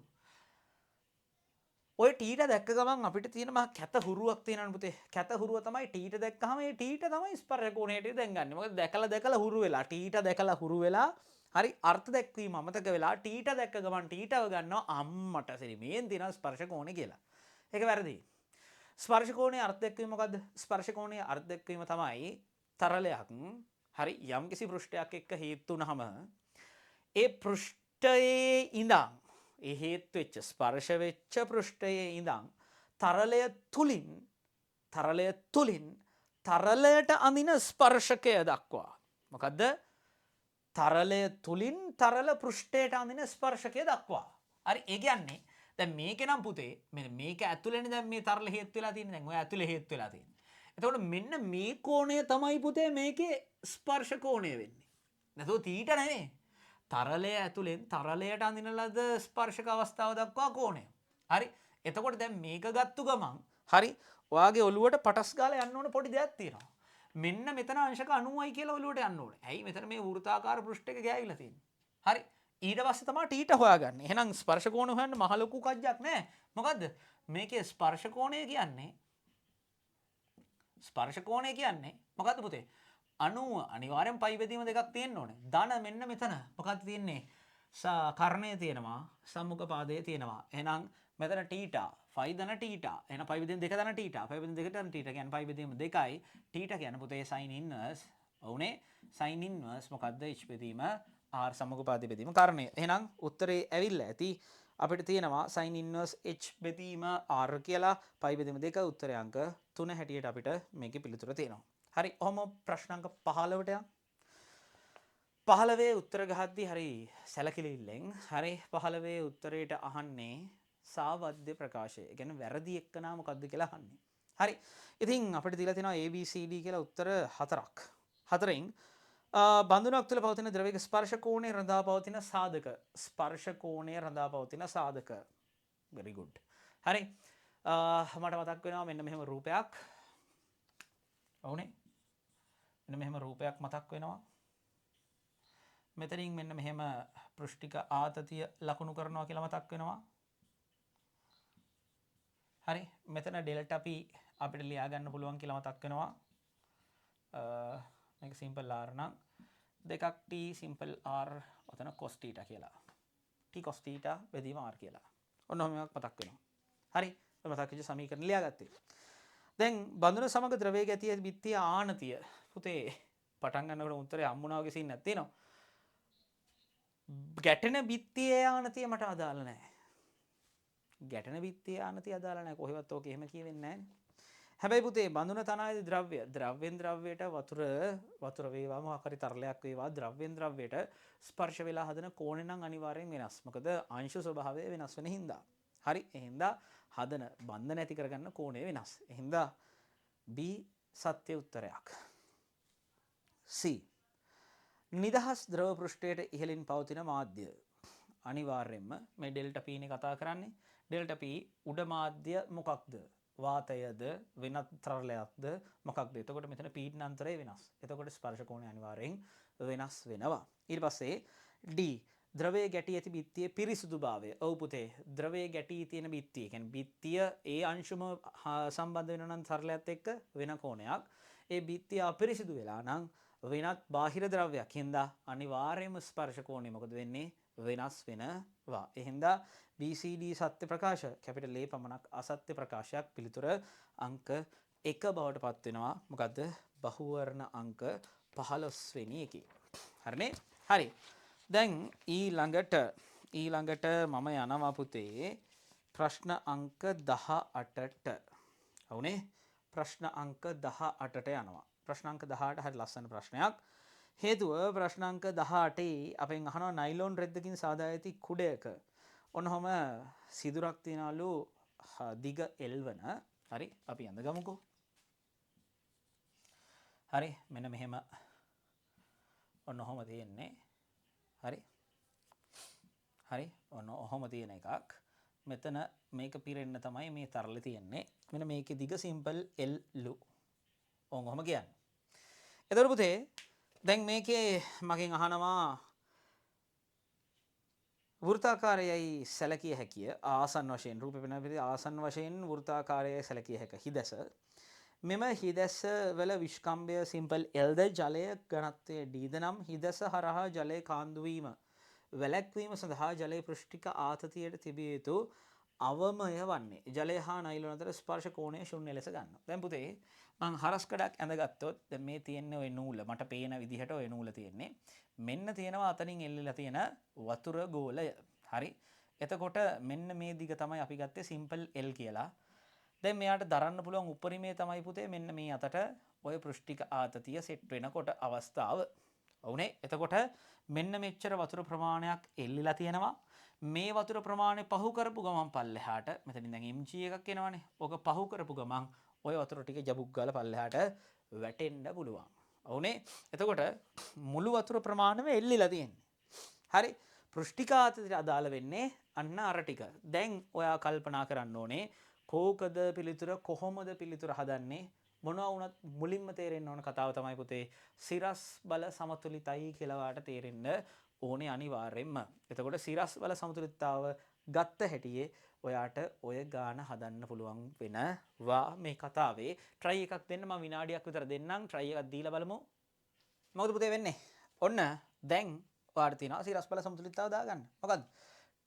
ඔය ටීට දැක්ක ගමන් අපිට තියෙන මහා කැත හුරුවක් තියෙනවනේ පුතේ. කැත හුරුව තමයි ටීට දැක්කහම ඒ ටීට තමයි ස්පර්ශ කෝණයට දැන් ගන්නෙ. මොකද දැකලා දැකලා හුරු වෙලා ටීට දැකලා හුරු වෙලා හරි අර්ථ දැක්වීම අමතක වෙලා ටීට දැක්ක ගමන් ටීටව ගන්නවා අම්මට සිරි මේන් තියෙනවා ස්පර්ශ කෝණය කියලා. ඒක වැරදි. ස්පර්ශ කෝණයේ අර්ථ දැක්වීම මොකද්ද? ස්පර්ශ කෝණයේ අර්ථ දැක්වීම තමයි තරලයක් හරි යම්කිසි පෘෂ්ඨයක් එක්ක හේතු වුනහම ඒ පෘෂ්ඨයේ ඉඳන් ඒ හේතු වෙච්ච ස්පර්ශ වෙච්ච පෘෂ්ඨයේ ඉඳන් තරලය තුලින් තරලයට අඳින ස්පර්ශකය දක්වා. මොකද්ද? තරලය තුලින් තරල පෘෂ්ඨයට අඳින ස්පර්ශකය දක්වා. හරි, ඒ කියන්නේ දැන් මේකේ නම් පුතේ මෙන්න මේක ඇතුලේනේ දැන් මේ තරල හේතු වෙලා තියෙන්නේ. දැන් ඔය ඇතුලේ හේතු වෙලා තියෙන්නේ. එතකොට මෙන්න මේ කෝණය තමයි පුතේ මේකේ ස්පර්ශ කෝණය වෙන්නේ. නැතුව තීට නෙමෙයි. තරලය ඇතුලෙන් තරලයට අඳින ලද ස්පර්ශක අවස්ථාව දක්වා කෝණය. හරි. එතකොට දැන් මේක ගත්තු ගමන් හරි ඔයාගේ ඔළුවට පටස් ගාලා යන්න ඕන පොඩි දෙයක් තියෙනවා. මෙන්න මෙතන අංශක 90යි කියලා ඔළුවට යන්න ඕනේ. ඇයි මෙතන මේ වෘත්තාකාර පෘෂ්ඨ එක ගෑවිලා තියෙන්නේ. හරි. ඊට පස්සේ තමයි තීට හොයාගන්නේ. එහෙනම් ස්පර්ශ කෝණ හොයන්න මහ ලොකු කජ්ජක් නෑ. මොකද්ද? මේකේ ස්පර්ශ කෝණය කියන්නේ ස්පර්ශ කෝණය කියන්නේ මොකද්ද පුතේ? 90 අනිවාර්යෙන් පයි බෙදීම දෙකක් තියෙන්න ඕනේ. ධන මෙන්න මෙතන මොකද්ද තියෙන්නේ? කර්ණය තියෙනවා, සම්මුඛ පාදය තියෙනවා. එහෙනම් මෙතන තීටා ෆයි ධන තීටා. එහෙනම් පයි බෙදීම දෙක ධන තීටා. පයි බෙදීම දෙක ධන තීටා කියන්නේ පයි බෙදීම දෙකයි. තීටා කියන්නේ පුතේ සයින් ඉන්වර්ස්. ඔව්නේ. සයින් ඉන්වර්ස් මොකද්ද? h බෙදීම r සම්මුඛ පාදය බෙදීම කර්ණය. එහෙනම් උත්තරේ ඇවිල්ලා ඇති. අපිට තියෙනවා සයින් ඉන්වර්ස් h බෙදීම r කියලා පයි බෙදීම දෙක උත්තරය අංක 3 හැටියට අපිට මේකේ පිළිතුර තියෙනවා. හරි, ඔහොම ප්‍රශ්න අංක 15ට යන්. 15 උත්තර ගහද්දි හරි සැලකිලිල්ලෙන් හරි 15 උත්තරේට අහන්නේ සාවද්‍ය ප්‍රකාශය. ඒ කියන්නේ වැරදි එක්කනා මොකද්ද කියලා අහන්නේ. හරි. ඉතින් අපිට දීලා තියෙනවා A B C D කියලා උත්තර හතරක්. හතරෙන් බඳුනක් තුළ පවතින ද්‍රවයක ස්පර්ශ කෝණය රඳා පවතින සාධක. ස්පර්ශ කෝණය රඳා පවතින සාධක. Very good. හරි. මට මතක් වෙනවා මෙන්න මෙහෙම රූපයක්. ඔව්නේ. මෙන්න මෙහෙම රූපයක් මතක් වෙනවා. මෙතනින් මෙන්න මෙහෙම පෘෂ්ඨික ආතතිය ලකුණු කරනවා කියලා මතක් වෙනවා. හරි, මෙතන ඩෙල්ටා පී අපිට ලියා ගන්න පුළුවන් කියලා මතක් වෙනවා. මේක සිම්පල් r නම් දෙකක් t simple r ඔතන cos θ කියලා. t cos θ බෙදීම r කියලා. ඔන්න ඔහොම එකක් මතක් වෙනවා. හරි, ඔය මතක් වෙච්ච සමීකරණ ලියාගත්තේ. දැන් බඳුන සමග ද්‍රවයේ ගැතිය බිත්තිය ආනතිය පුතේ පටන් ගන්නකොට උත්තරේ හම්බුණා වගේ සීන් එකක් තියෙනවා. ගැටෙන බිත්තියේ ආනතිය මට අදාළ නෑ. ගැටෙන බිත්තියේ ආනතිය අදාළ නෑ. කොහෙවත් ඕක එහෙම කියවෙන්නේ නෑනේ. හැබැයි පුතේ බඳුන තනායේදී ද්‍රව්‍ය, ද්‍රව්‍යෙන් ද්‍රව්‍යයට වතුර වේවා මොකක් හරි තරලයක් වේවා ද්‍රව්‍යෙන් ද්‍රව්‍යයට ස්පර්ශ වෙලා හදන කෝණය නම් අනිවාර්යෙන් වෙනස්. මොකද අංශු ස්වභාවය වෙනස් වෙන හින්දා. හරි, ඒ හින්දා හදන බන්ධන ඇති කරගන්න කෝණය වෙනස්. ඒ හින්දා B සත්‍ය උත්තරයක්. C නිදහස් ද්‍රව පෘෂ්ඨයට ඉහළින් පවතින මාධ්‍ය. අනිවාර්යයෙන්ම මේ ඩෙල්ටා P නේ කතා කරන්නේ. ඩෙල්ටා P උඩ මාධ්‍ය මොකක්ද? වාතයද වෙනත් තරලයක්ද මොකක්ද? එතකොට මෙතන පීඩනාන්තරය වෙනස්. එතකොට ස්පර්ශ කෝණය අනිවාර්යෙන් වෙනස් වෙනවා. ඊට පස්සේ D ද්‍රවයේ ගැටී ඇති බිත්තියේ පිරිසුදුභාවය. ඔව් පුතේ, ද්‍රවයේ ගැටී තියෙන බිත්තිය. ඒ කියන්නේ බිත්තිය ඒ අංශුම සම්බන්ධ වෙනවා නම් තරලයත් එක්ක වෙන කෝණයක්. ඒ බිත්තිය අපිරිසිදු වෙලා නම් වෙනත් බාහිර ද්‍රව්‍යයක් හින්දා අනිවාර්යයෙන්ම ස්පර්ශ කෝණය මොකද වෙන්නේ? වෙනස් වෙනවා. ඒ හින්දා BCD සත්‍ය ප්‍රකාශ, කැපිටල් A පමණක් අසත්‍ය ප්‍රකාශයක්. පිළිතුර අංක 1 බවට පත් වෙනවා. මොකද්ද? බහුවර්ණ අංක 15 වෙනි එකේ. හරිනේ? හරි. දැන් ඊළඟට මම යනවා පුතේ ප්‍රශ්න අංක 18ට. ඔව්නේ? ප්‍රශ්න අංක 18ට යනවා. ප්‍රශ්න අංක 18 හරි ලස්සන ප්‍රශ්නයක්. හේතුව ප්‍රශ්න අංක 18 අපෙන් අහනවා නයිලොන් රෙද්දකින් සාදා ඇති කුඩයක ඔන්නෝම සිදුරක් තියනලු දිග එල්වන. හරි, අපි ඇඳගමුකෝ. හරි, මෙන්න මෙහෙම ඔන්න ඔහොම තියෙන්නේ. හරි, හරි, ඔන්න ඔහොම තියෙන එකක්. මෙතන මේක පිරෙන්න තමයි මේ තරල තියෙන්නේ. මෙන්න මේකේ දිග සිම්පල් එල් ලු. ඔන්න ඔහොම කියන්නේ. එතකොට පුතේ දැන් මේකේ මගෙන් අහනවා වෘත්තාකාරයයි සැලකිය හැකිය ආසන්න වශයෙන් රූප පෙනෙන විදිහට ආසන්න වශයෙන් වෘත්තාකාරයයි සැලකිය හැක හිදැස. මෙම හිදැස වල විෂ්කම්භය සිම්පල් එල් ද ජලය ඝනත්වය ඩී ද නම් හිදැස හරහා ජලය කාන්දු වීම වැළැක්වීම සඳහා ජලය පෘෂ්ඨික ආතතියට තිබිය යුතු අවමය වන්නේ ජලය හා නයිලොන් අතර ස්පර්ශ කෝණය ශූන්‍ය ලෙස ගන්නවා. දැන් පුතේ මං හරස් කඩක් ඇඳගත්තොත් දැන් මේ තියෙන්නේ ওই නූල, මට පේන විදිහට ওই නූල තියෙන්නේ. මෙන්න තියෙනවා අතනින් එල්ලලා තියෙන වතුර ගෝලය. හරි. එතකොට මෙන්න මේ දිග තමයි අපි ගත්තේ සිම්පල් L කියලා. දැන් මෙයාට දරන්න පුළුවන් උපරිමය තමයි පුතේ මෙන්න මේ අතට ඔය පෘෂ්ඨික ආතතිය සෙට් වෙනකොට අවස්ථාව. ඔව්නේ. එතකොට මෙන්න මෙච්චර වතුර ප්‍රමාණයක් එල්ලිලා තියෙනවා. මේ වතුර ප්‍රමාණය පහු කරපු ගමන් පල්ලෙහාට මෙතනින් දැන් MG එකක් එනවනේ. ඕක පහු කරපු ගමන් ඔය වතුර ටික ජබුක් ගාලා පල්ලෙහාට වැටෙන්න පුළුවන්. ඔව්නේ. එතකොට මුළු වතුර ප්‍රමාණයම එල්ලිලා තියෙන්නේ. හරි. පෘෂ්ඨික ආතතියට අදාළ වෙන්නේ අන්න අර ටික. දැන් ඔයා කල්පනා කරන්න ඕනේ කෝකද පිළිතුර, කොහොමද පිළිතුර හදන්නේ? මොනවා වුණත් මුලින්ම තේරෙන්න ඕන කතාව තමයි පුතේ සිරස් බල සමතුලිතයි කියලා වාට තේරෙන්න ඕනේ අනිවාර්යෙන්ම. එතකොට සිරස් බල සමතුලිතතාව ගත්ත හැටියේ ඔයාට ඔය ගාන හදන්න පුළුවන් වෙනවා මේ කතාවේ. ට්‍රයි එකක් දෙන්න මම විනාඩියක් විතර දෙන්නම්. ට්‍රයි එකක් දීලා බලමු. මොකද පුතේ වෙන්නේ? ඔන්න දැන් ඔයාට තියෙනවා සිරස් බල සමතුලිතතාව දාගන්න. මොකද්ද?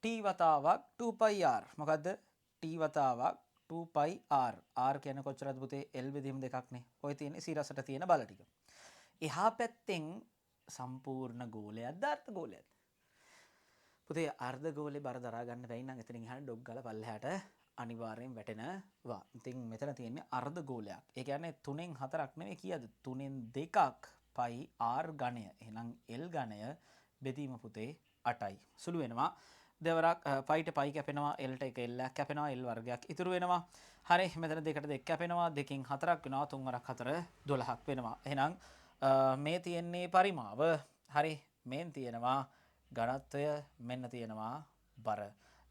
T වතාවක් 2 pi r. මොකද්ද? T වතාවක් 2 pi r. R කියන්නේ කොච්චරද පුතේ? L බෙදීම දෙකක් නේ. ඔය තියෙන්නේ සිරසට තියෙන බල ටික. එහා පැත්තෙන් සම්පූර්ණ ගෝලයක්ද අර්ධ ගෝලයක්ද? පුතේ අර්ධ ගෝලේ බර දරා ගන්න බැරි නම් එතනින් එහාට ඩොග් ගාලා පල්ලෙහාට අනිවාර්යෙන් වැටෙනවා. ඉතින් මෙතන තියෙන්නේ අර්ධ ගෝලයක්. ඒ කියන්නේ තුනෙන් හතරක් නෙවෙයි කීයද? තුනෙන් දෙකක් pi r ඝනය. එහෙනම් L ඝනය බෙදීම පුතේ 8යි. සුළු වෙනවා. දෙවරක් පයිට පයි කැපෙනවා, L ට එක L එකක් කැපෙනවා, L වර්ගයක් ඉතුරු වෙනවා. හරි, මෙතන දෙකට දෙක කැපෙනවා, දෙකෙන් හතරක් වෙනවා, තුන් වරක් හතර 12ක් වෙනවා. එහෙනම් මේ තියෙන්නේ පරිමාව. හරි, මේන් තියෙනවා ඝනත්වය, මෙන්න තියෙනවා බර.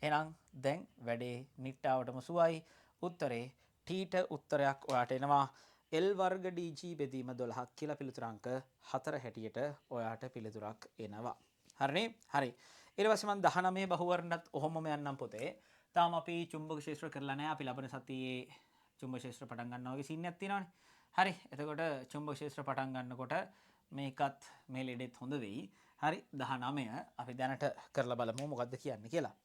එහෙනම් දැන් වැඩේ නිට්ටාවටම සුවයි. උත්තරේ T ට උත්තරයක් ඔයාට එනවා. L වර්ග DG බෙදීම 12ක් කියලා පිළිතුර අංක 4 හැටියට ඔයාට පිළිතුරක් එනවා. හරිනේ? හරි. ඊට පස්සේ මම 19 බහුවර්ණත් ඔහොමම යන්නම් පොතේ. තාම අපි චුම්බක ක්ෂේත්‍ර කරලා නැහැ. අපි ලබන සතියේ චුම්බක ක්ෂේත්‍ර පටන් ගන්නවා වගේ සීන් එකක් තියෙනවනේ. හරි. එතකොට චුම්බක ක්ෂේත්‍ර පටන් ගන්නකොට මේකත් මේ ලෙඩෙත් හොඳ වෙයි. හරි. 19 අපි දැනට කරලා බලමු මොකද්ද කියන්නේ කියලා.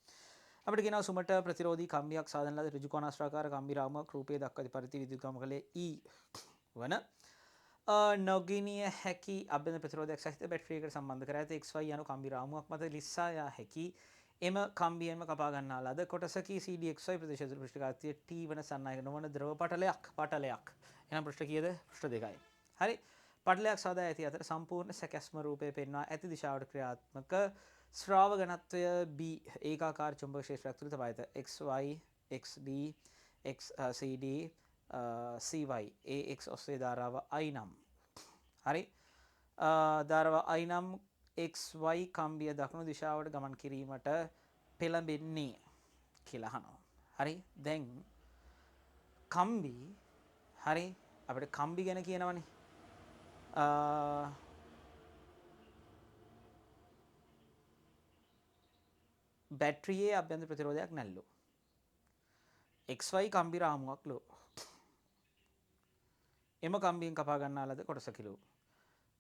අපිට කියනවා සුමට ප්‍රතිරෝධී කම්බියක් සාදන ලද ඍජු කෝණාශ්‍රාකාර කම්බි රාමුවක් රූපයේ දක්වා ඇති පරිදි විද්‍යුත් ගමන කළේ E වන නොගිනිය හැකි අභ්‍යන්තර ප්‍රතිරෝධයක් සහිත බැටරියකට සම්බන්ධ කර ඇත XY යනු කම්බි රාමුවක් මත ලිස්සා යා හැකි එම කම්බියෙන්ම කපා ගන්නා ලද කොටසකී CDXY ප්‍රදේශය තුළ පෘෂ්ඨ ගාස්තුව T වන සන්නායක නොවන ද්‍රව පටලයක්. එහෙනම් පෘෂ්ඨ කීයද? පෘෂ්ඨ 2යි. හරි. පටලයක් සාදා ඇති අතර සම්පූර්ණ සැකැස්ම රූපය පෙන්වා ඇති දිශාවට ක්‍රියාත්මක ශ්‍රාව ඝනත්වය B ඒකාකාර චුම්බක ක්ෂේත්‍රයක් තුළ තබා ඇත. XY XD X CD CY AX ඔස්සේ ධාරාව I නම්. හරි. ධාරාව I නම් XY කම්බිය දකුණු දිශාවට ගමන් කිරීමට පෙළඹෙන්නේ කියලා අහනවා. හරි. දැන් කම්බි, හරි, අපිට කම්බි ගැන කියනවනේ. බැටරියේ අභ්‍යන්තර ප්‍රතිරෝධයක් නැල්ලු. XY කම්බි රාමුවක් ලෝ. එම කම්බියෙන් කපා ගන්නා ලද කොටස කිලෝ.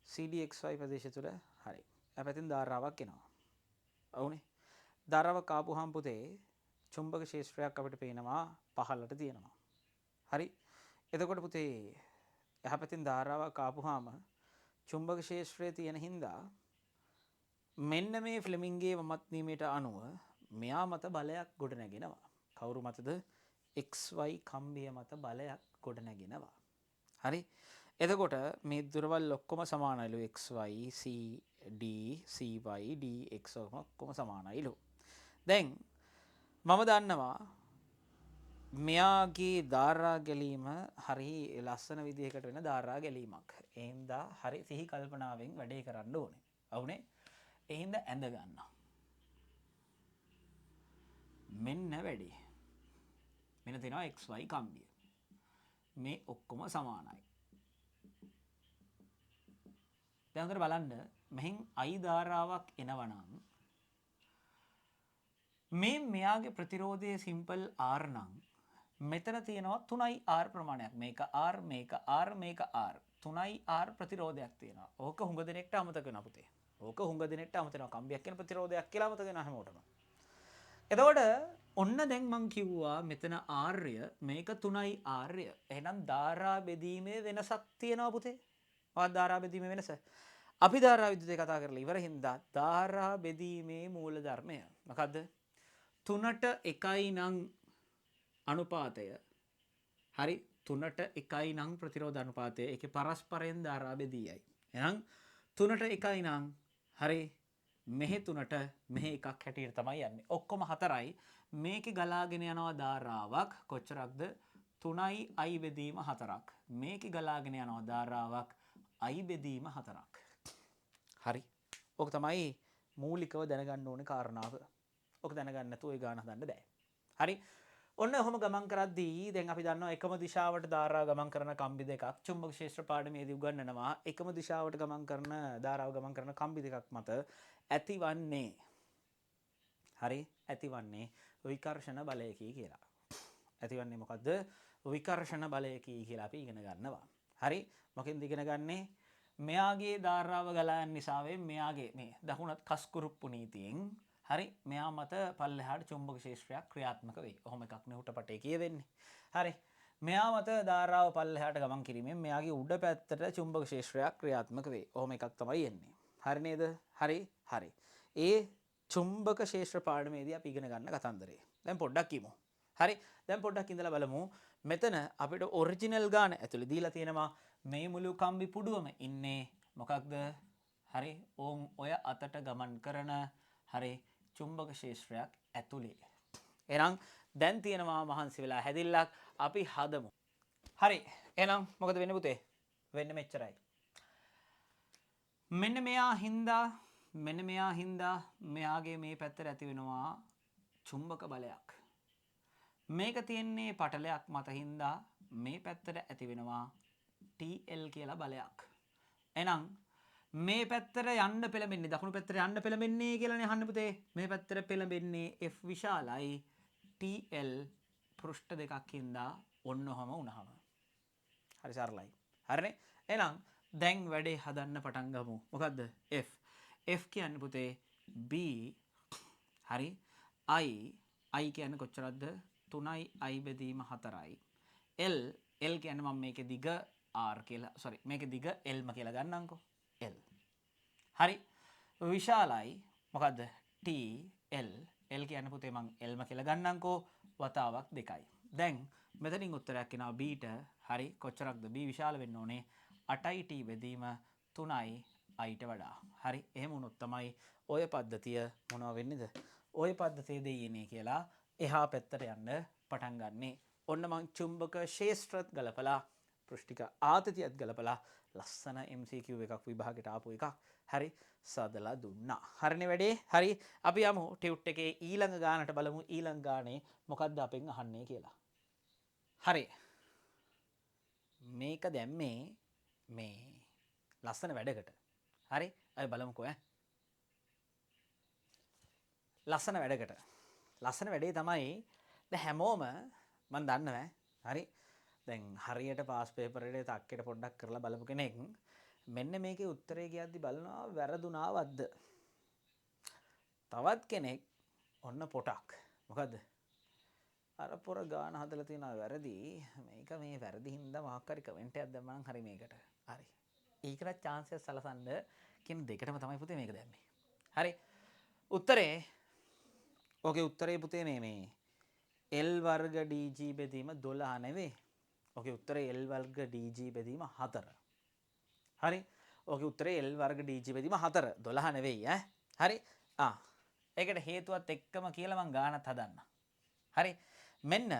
CDXY ප්‍රදේශය තුළ, හරි, අපැතින් ධාරාවක් එනවා. ඔව්නේ. ධාරාවක් ආපුහම පුතේ චුම්බක ක්ෂේත්‍රයක් අපිට පේනවා පහළට තියෙනවා. හරි. එතකොට පුතේ එහා පැත්තෙන් ධාරාවක් ආපුහම චුම්බක ක්ෂේත්‍රය තියෙන හින්දා මෙන්න මේ ෆ්ලෙමින්ගේ වමත් නියමයට අනුව මෙයා මත බලයක් ගොඩ නැගෙනවා. කවුරු මතද? XY කම්බිය මත බලයක් ගොඩ නැගෙනවා. හරි. එතකොට මේ දුරවල් ඔක්කොම සමානයිලු. XY C D CY D X ඔක්කොම සමානයිලු. දැන් මම දන්නවා මෙයාගේ ධාරා ගැලීම හරි ලස්සන විදිහකට වෙන ධාරා ගැලීමක්. ඒ හින්දා හරි සිහි කල්පනාවෙන් වැඩේ කරන්න ඕනේ. ඔව්නේ. ඒ හින්දා ඇඳ ගන්නවා. මෙන්න වැඩේ. මෙන්න තියෙනවා XY කම්බිය. මේ ඔක්කොම සමානයි. දැන් හොඳට බලන්න මෙහෙන් I ධාරාවක් එනවා නම් මේ මෙයාගේ ප්‍රතිරෝධය සිම්පල් R නම් මෙතන තියෙනවා 3යි R ප්‍රමාණයක්. මේක R, මේක R, මේක R. 3යි R ප්‍රතිරෝධයක් තියෙනවා. ඕක හුඟ දෙනෙක්ට අමතක වෙනවා පුතේ. ඕක හුඟ දෙනෙක්ට අමතක වෙනවා. කම්බියක් කියන ප්‍රතිරෝධයක් කියලා අමතක වෙනවා හැමෝටම. එතකොට ඔන්න දැන් මං කිව්වා මෙතන ආර්ය මේක 3යි ආර්ය. එහෙනම් ධාරා බෙදීමේ වෙනසක් තියෙනවා පුතේ. මොකක්ද ධාරා බෙදීමේ වෙනස? අපි ධාරා විද්‍යුතය කතා කරලා ඉවර හින්දා ධාරා බෙදීමේ මූල ධර්මය මොකද්ද? 3ට 1 නම් අනුපාතය. හරි, 3ට 1 නම් ප්‍රතිරෝධ අනුපාතය. ඒකේ පරස්පරයෙන් ධාරා බෙදීයයි. එහෙනම් 3ට 1 නම් හරි මෙහෙ 3ට මෙහෙ එකක් හැටියට තමයි යන්නේ. ඔක්කොම 4යි. මේකේ ගලාගෙන යනවා ධාරාවක් කොච්චරක්ද? 3යි I බෙදීම 4ක්. මේකේ ගලාගෙන යනවා ධාරාවක් I බෙදීම 4ක්. හරි. ඕක තමයි මූලිකව දැනගන්න ඕනේ කාරණාව. ඕක දැනගන්න නැතුව ඒ ගාන හදන්න බෑ. හරි. ඔන්න ඔහොම ගමන් කරද්දී දැන් අපි දන්නවා එකම දිශාවට ධාරා ගමන් කරන කම්බි දෙකක් චුම්බක ක්ෂේත්‍ර පාඩමේදී උගන්වනවා. එකම දිශාවට ගමන් කරන ධාරාව ගමන් කරන කම්බි දෙකක් මත ඇතිවන්නේ, හරි, ඇතිවන්නේ විකර්ෂණ බලයකි කියලා. ඇතිවන්නේ මොකද්ද? විකර්ෂණ බලයකි කියලා අපි ඉගෙන ගන්නවා. හරි. මොකෙන්ද ඉගෙන ගන්නේ? මෙයාගේ ධාරාව ගලා යන නිසාවෙන් මෙයාගේ මේ දකුණත් කස්කුරුප්පු නීතියෙන්, හරි, මෙයා මත පල්ලෙහාට චුම්බක ක්ෂේත්‍රයක් ක්‍රියාත්මක වෙයි. ඔහොම එකක් නේ උට පටේ කියවෙන්නේ. හරි. මෙයා මත ධාරාව පල්ලෙහාට ගමන් කිරීමෙන් මෙයාගේ උඩ පැත්තට චුම්බක ක්ෂේත්‍රයක් ක්‍රියාත්මක වෙයි. ඔහොම එකක් තමයි එන්නේ. හරි නේද? හරි. හරි. ඒ චුම්බක ක්ෂේත්‍ර පාඩමේදී අපි ඉගෙන ගන්න කතන්දරේ. දැන් පොඩ්ඩක් කියමු. හරි. දැන් පොඩ්ඩක් ඉඳලා බලමු. මෙතන අපිට ඔරිජිනල් ගාන ඇතුලේ දීලා තියෙනවා මේ මුළු කම්බි පුඩුවම ඉන්නේ මොකක්ද? හරි. ඕන් ඔය අතට ගමන් කරන, හරි, චුම්බක ක්ෂේත්‍රයක් ඇතුලේ. එහෙනම් දැන් තියෙනවා මහන්සි වෙලා හැදිල්ලක් අපි හදමු. හරි. එහෙනම් මොකද වෙන්නේ පුතේ? වෙන්නේ මෙච්චරයි. මෙන්න මෙයා හින්දා, මෙන්න මෙයා හින්දා මෙයාගේ මේ පැත්තට ඇති වෙනවා චුම්බක බලයක්. මේක තියෙන්නේ පටලයක් මත හින්දා මේ පැත්තට ඇති වෙනවා TL කියලා බලයක්. එහෙනම් මේ පැත්තට යන්න පෙළඹෙන්නේ දකුණු පැත්තට යන්න පෙළඹෙන්නේ කියලානේ අහන්නේ පුතේ. මේ පැත්තට පෙළඹෙන්නේ F විශාලයි TL පෘෂ්ඨ දෙකක් හින්දා ඔන්න ඔහම වුණාම. හරි සරලයි. හරිනේ? එහෙනම් දැන් වැඩේ හදන්න පටන් ගමු. මොකද්ද? F. F කියන්නේ පුතේ B, හරි, I, I කියන්නේ කොච්චරක්ද? 3යි I බෙදීම 4යි. L, L කියන්නේ මම මේකේ දිග R කියලා, සෝරි මේකේ දිග L ම කියලා ගන්නම්කෝ. L. හරි. විශාලයි මොකද්ද? T L. L කියන්නේ පුතේ මං L ම කියලා ගන්නම්කෝ වතාවක් 2යි. දැන් මෙතනින් උත්තරයක් එනවා B ට. හරි, කොච්චරක්ද B විශාල වෙන්න ඕනේ? 8යි T බෙදීම 3යි I ට වඩා. හරි, එහෙම වුණොත් තමයි ඔය පද්ධතිය මොනවා වෙන්නේද? ඔය පද්ධතිය දෙයියනේ කියලා එහා පැත්තට යන්න පටන් ගන්නෙ. ඔන්න මං චුම්බක ක්ෂේත්‍රත් ගලපලා පෘෂ්ඨික ආතතියත් ගලපලා ලස්සන MCQ එකක් විභාගෙට ආපු එකක්. හරි, සදලා දුන්නා. හරිනේ වැඩේ? හරි, අපි යමු ටියුට් එකේ ඊළඟ ගානට බලමු ඊළඟ ගානේ මොකද්ද අපෙන් අහන්නේ කියලා. හරි. මේක දැම්මේ මේ ලස්සන වැඩකට. හරි, අපි බලමුකෝ ඈ. ලස්සන වැඩකට. ලස්සන වැඩේ තමයි දැන් හැමෝම මං දන්නවා ඈ. හරි. දැන් හරියට පාස් පේපර් එකේ තක්කේට පොඩ්ඩක් කරලා බලපු කෙනෙක් මෙන්න මේකේ උත්තරේ කියද්දි බලනවා වැරදුනාවද්ද? තවත් කෙනෙක් ඔන්න පොටක්. මොකද්ද? අර පොර ගාන හදලා තියෙනවා වැරදි. මේක මේ වැරදි හින්දා මොකක් හරි කමෙන්ට් එකක් දැම්මම නම් හරි මේකට. හරි. ඒකටත් චාන්ස් එකක් සලසන්න කියන දෙකටම තමයි පුතේ මේක දැම්මේ. හරි. උත්තරේ ඕකේ උත්තරේ පුතේ මේ L වර්ග DG බෙදීම 12 නෙවෙයි. ඕකේ උත්තරේ L වර්ග DG බෙදීම 4. හරි. ඕකේ උත්තරේ L වර්ග DG බෙදීම 4. 12 නෙවෙයි ඈ. හරි. ඒකට හේතුවත් එක්කම කියලා මං ගානත් හදන්න. හරි. මෙන්න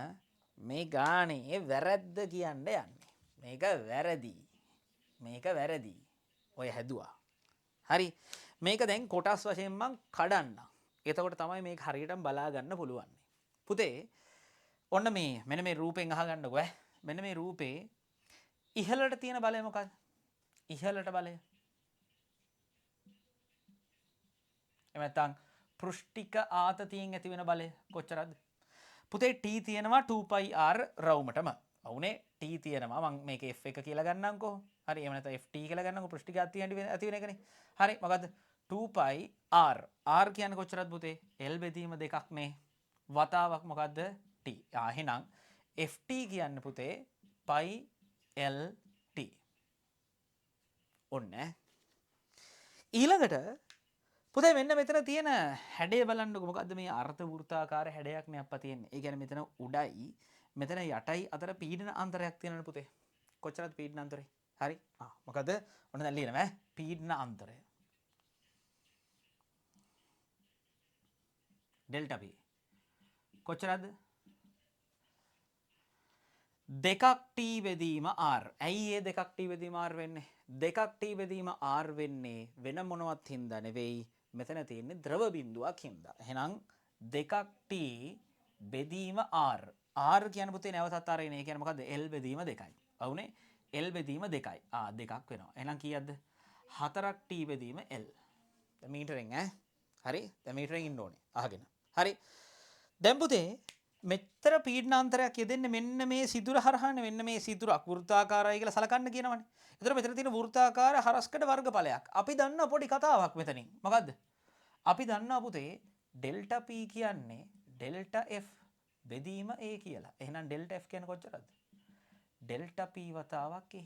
මේ ගානේ වැරද්ද කියන්න යන්නේ. මේක වැරදි. මේක වැරදි. ඔය හැදුවා. හරි. මේක දැන් කොටස් වශයෙන් මං කඩන්නම්. එතකොට තමයි මේක හරියටම බලා ගන්න පුළුවන්. පුතේ ඔන්න මේ මෙන්න මේ රූපෙන් අහගන්නකෝ ඈ. මෙන්න මේ රූපේ ඉහළට තියෙන බලය මොකක්ද? ඉහළට බලය. එහෙම නැත්නම් පෘෂ්ඨික ආතතියෙන් ඇති වෙන බලය කොච්චරද? පුතේ T තියෙනවා 2πr රවුමටම. ඔව්නේ T තියෙනවා මං මේක F එක කියලා ගන්නම්කෝ. හරි, එහෙම නැත්නම් FT කියලා ගන්නම්කෝ. පෘෂ්ඨික ආතතියෙන් ඇති වෙන එකනේ. හරි, මොකද්ද? 2πr. R කියන්නේ කොච්චරද පුතේ? L බෙදීම දෙකක් නේ. වතාවක් මොකද්ද? T. එහෙනම් FT කියන්නේ පුතේ π L T. ඔන්න ඊළඟට පුතේ මෙන්න මෙතන තියෙන හැඩය බලන්නකෝ. මොකද්ද මේ අර්ධ වෘත්තාකාර හැඩයක් නේ අප්පා තියෙන්නේ. ඒ කියන්නේ මෙතන උඩයි මෙතන යටයි අතර පීඩන අන්තරයක් තියෙනවනේ පුතේ. කොච්චරද පීඩන අන්තරය? හරි. මොකද? ඔන්න දැන් ලියනවා ඈ. පීඩන අන්තරය. Delta P. කොච්චරද? දෙකක් T බෙදීම R. ඇයි ඒ දෙකක් T බෙදීම R වෙන්නේ? දෙකක් T බෙදීම R වෙන්නේ වෙන මොනවත් හින්දා නෙවෙයි. මෙතන තියෙන්නේ ද්‍රව බිඳුවක් හින්දා. එහෙනම් දෙකක් T බෙදීම R. R කියන්නේ පුතේ නැවතත් R එන්නේ. ඒ කියන්නේ මොකද්ද? L බෙදීම දෙකයි. ඔව්නේ? L බෙදීම දෙකයි. දෙකක් වෙනවා. එහෙනම් කීයක්ද? හතරක් T බෙදීම L. දැන් මීටරෙන් ඈ. හරි? දැන් මීටරෙන් ඉන්න ඕනේ. අහගෙන. හරි. දැන් පුතේ මෙච්චර පීඩනාන්තරයක් යෙදෙන්නේ මෙන්න මේ සිදුර හරහානේ. මෙන්න මේ සිදුරක් වෘත්තාකාරයි කියලා සලකන්න කියනවනේ. ඒතර මෙතන තියෙන වෘත්තාකාර හරස්කඩ වර්ගඵලයක්. අපි දන්නා පොඩි කතාවක් මෙතනින්. මොකද්ද? අපි දන්නා පුතේ ඩෙල්ටා P කියන්නේ ඩෙල්ටා F බෙදීම A කියලා. එහෙනම් ඩෙල්ටා F කියන්නේ කොච්චරද? ඩෙල්ටා P වතාවක් A.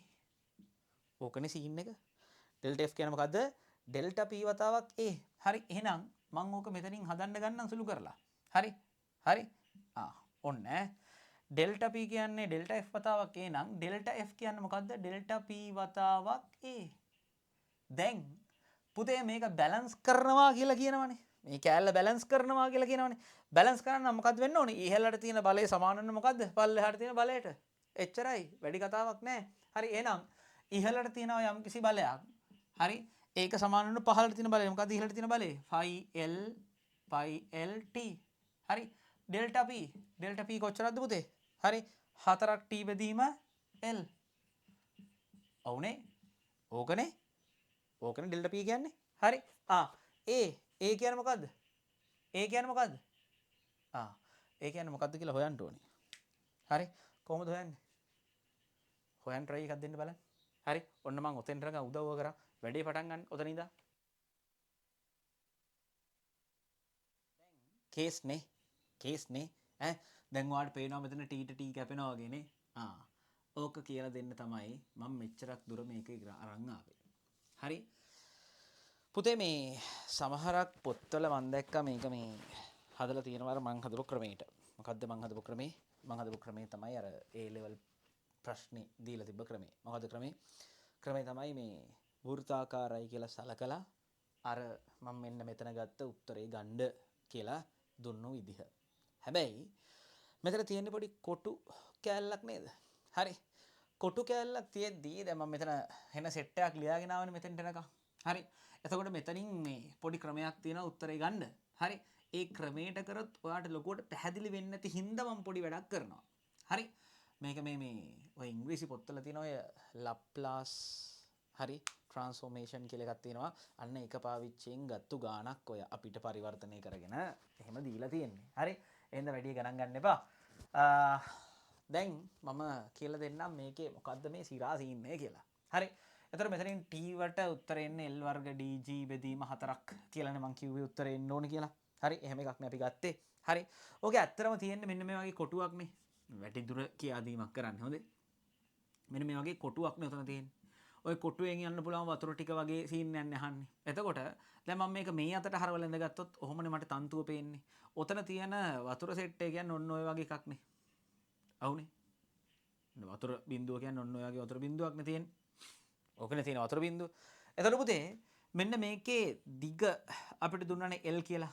ඕකනේ සීන් එක. ඩෙල්ටා F කියන්නේ මොකද්ද? ඩෙල්ටා P වතාවක් A. හරි. එහෙනම් මං ඕක මෙතනින් හදන්න ගන්නම් සුළු කරලා. හරි. හරි. ඔන්න ඈ. ඩෙල්ටා P කියන්නේ ඩෙල්ටා F වතාවක් A නම් ඩෙල්ටා F කියන්නේ මොකද්ද? ඩෙල්ටා P වතාවක් A. දැන් පුතේ මේක බැලන්ස් කරනවා කියලා කියනවනේ. මේ කෑල්ල බැලන්ස් කරනවා කියලා කියනවනේ. බැලන්ස් කරන්න නම් මොකද්ද වෙන්න ඕනේ? ඉහළට තියෙන බලය සමාන වෙන්න මොකද්ද? පල්ලෙහාට තියෙන බලයට. එච්චරයි. වැඩි කතාවක් නෑ. හරි, එහෙනම් ඉහළට තියෙනවා යම්කිසි බලයක්. හරි, ඒක සමාන වෙන්න පහළට තියෙන බලය. මොකද්ද ඉහළට තියෙන බලය? pi L pi L T. හරි, ඩෙල්ටා P. Delta P කොච්චරක්ද පුතේ? හරි, හතරක් T බෙදීම L. ඔව්නේ. ඕකනේ. ඕකනේ ඩෙල්ටා P කියන්නේ. හරි. A A කියන්නේ මොකද්ද? A කියන්නේ මොකද්ද? A කියන්නේ මොකද්ද කියලා හොයන්න ඕනේ. හරි, කොහොමද හොයන්නේ? හොයන්න try එකක් දෙන්න බලන්න. හරි, ඔන්න මං ඔතෙන් රඟ උදව්ව කරා. වැඩේ පටන් ගන්න ඔතන ඉඳන්. කේස් නේ. කේස් නේ. ඈ දැන් ඔයාලට පේනවා මෙතන T ට T කැපෙනවා වගේ නේ. ඕක කියලා දෙන්න තමයි මම මෙච්චරක් දුර මේක අරන් ආවේ. හරි. පුතේ, මේ සමහරක් පොත්වල මං දැක්කා මේක මේ හදලා තියෙනවා අර මං හදපු ක්‍රමයට. මොකද්ද මං හදපු ක්‍රමේ? මං හදපු ක්‍රමේ තමයි අර A level ප්‍රශ්නේ දීලා තිබ්බ ක්‍රමේ. මොකද්ද ක්‍රමේ? ක්‍රමේ තමයි මේ වෘත්තාකාරයි කියලා සලකලා අර මං මෙන්න මෙතන ගත්ත උත්තරේ ගන්න කියලා දුන්නු විදිහ. හැබැයි මෙතන තියෙන්නේ පොඩි කොටු කෑල්ලක් නේද? හරි. කොටු කෑල්ලක් තියෙද්දී දැන් මම මෙතන හෙන සෙට් එකක් ලියාගෙන ආවනේ මෙතෙන්ට එනකම්. හරි. එතකොට මෙතනින් මේ පොඩි ක්‍රමයක් තියෙනවා උත්තරේ ගන්න. හරි. ඒ ක්‍රමයට කරොත් ඔයාට ලොකුවට පැහැදිලි වෙන්නේ නැති හින්දා මම පොඩි වැඩක් කරනවා. හරි. මේක මේ මේ ඔය ඉංග්‍රීසි පොත්වල තියෙන ඔය ලප්ලාස්, හරි, ට්‍රාන්ස්ෆෝමේෂන් කියලා එකක් තියෙනවා. අන්න ඒක පාවිච්චියෙන් ගත්තු ගාණක් ඔය අපිට පරිවර්තනය කරගෙන එහෙම දීලා තියෙන්නේ. හරි. එහෙනම් වැඩි ගණන් ගන්න එපා. දැන් මම කියලා දෙන්නම් මේකේ මොකද්ද මේ සිරා සීන් එක කියලා. හරි. එතකොට මෙතනින් T වට උත්තර එන්නේ L වර්ග DG බෙදීම 4ක් කියලානේ මං කිව්වේ උත්තර එන්න ඕනේ කියලා. හරි. එහෙම එකක් නේ අපි ගත්තේ. හරි. ඕකේ ඇත්තටම තියෙන්නේ මෙන්න මේ වගේ කොටුවක් නේ. වැටි දුර කියා දීමක් කරන්න. හොඳේ. මෙන්න මේ වගේ කොටුවක් නේ ඔතන තියෙන්නේ. ඔය කොටුවෙන් යන්න පුළුවන් වතුර ටික වගේ සීන් යන්නේ අහන්නේ. එතකොට දැන් මම මේක මේ අතට හරවලා ඉඳගත්තොත් ඔහොමනේ මට තන්තුව පේන්නේ. ඔතන තියෙන වතුර සෙට් එක කියන්නේ ඔන්න ඔය වගේ එකක් නේ. ඔව්නේ. වතුර බින්දුව කියන්නේ ඔන්න ඔය වගේ වතුර බින්දුවක් නේ තියෙන්නේ. ඕකනේ තියෙන වතුර බින්දුව. එතකොට පුතේ මෙන්න මේකේ දිග අපිට දුන්නානේ L කියලා.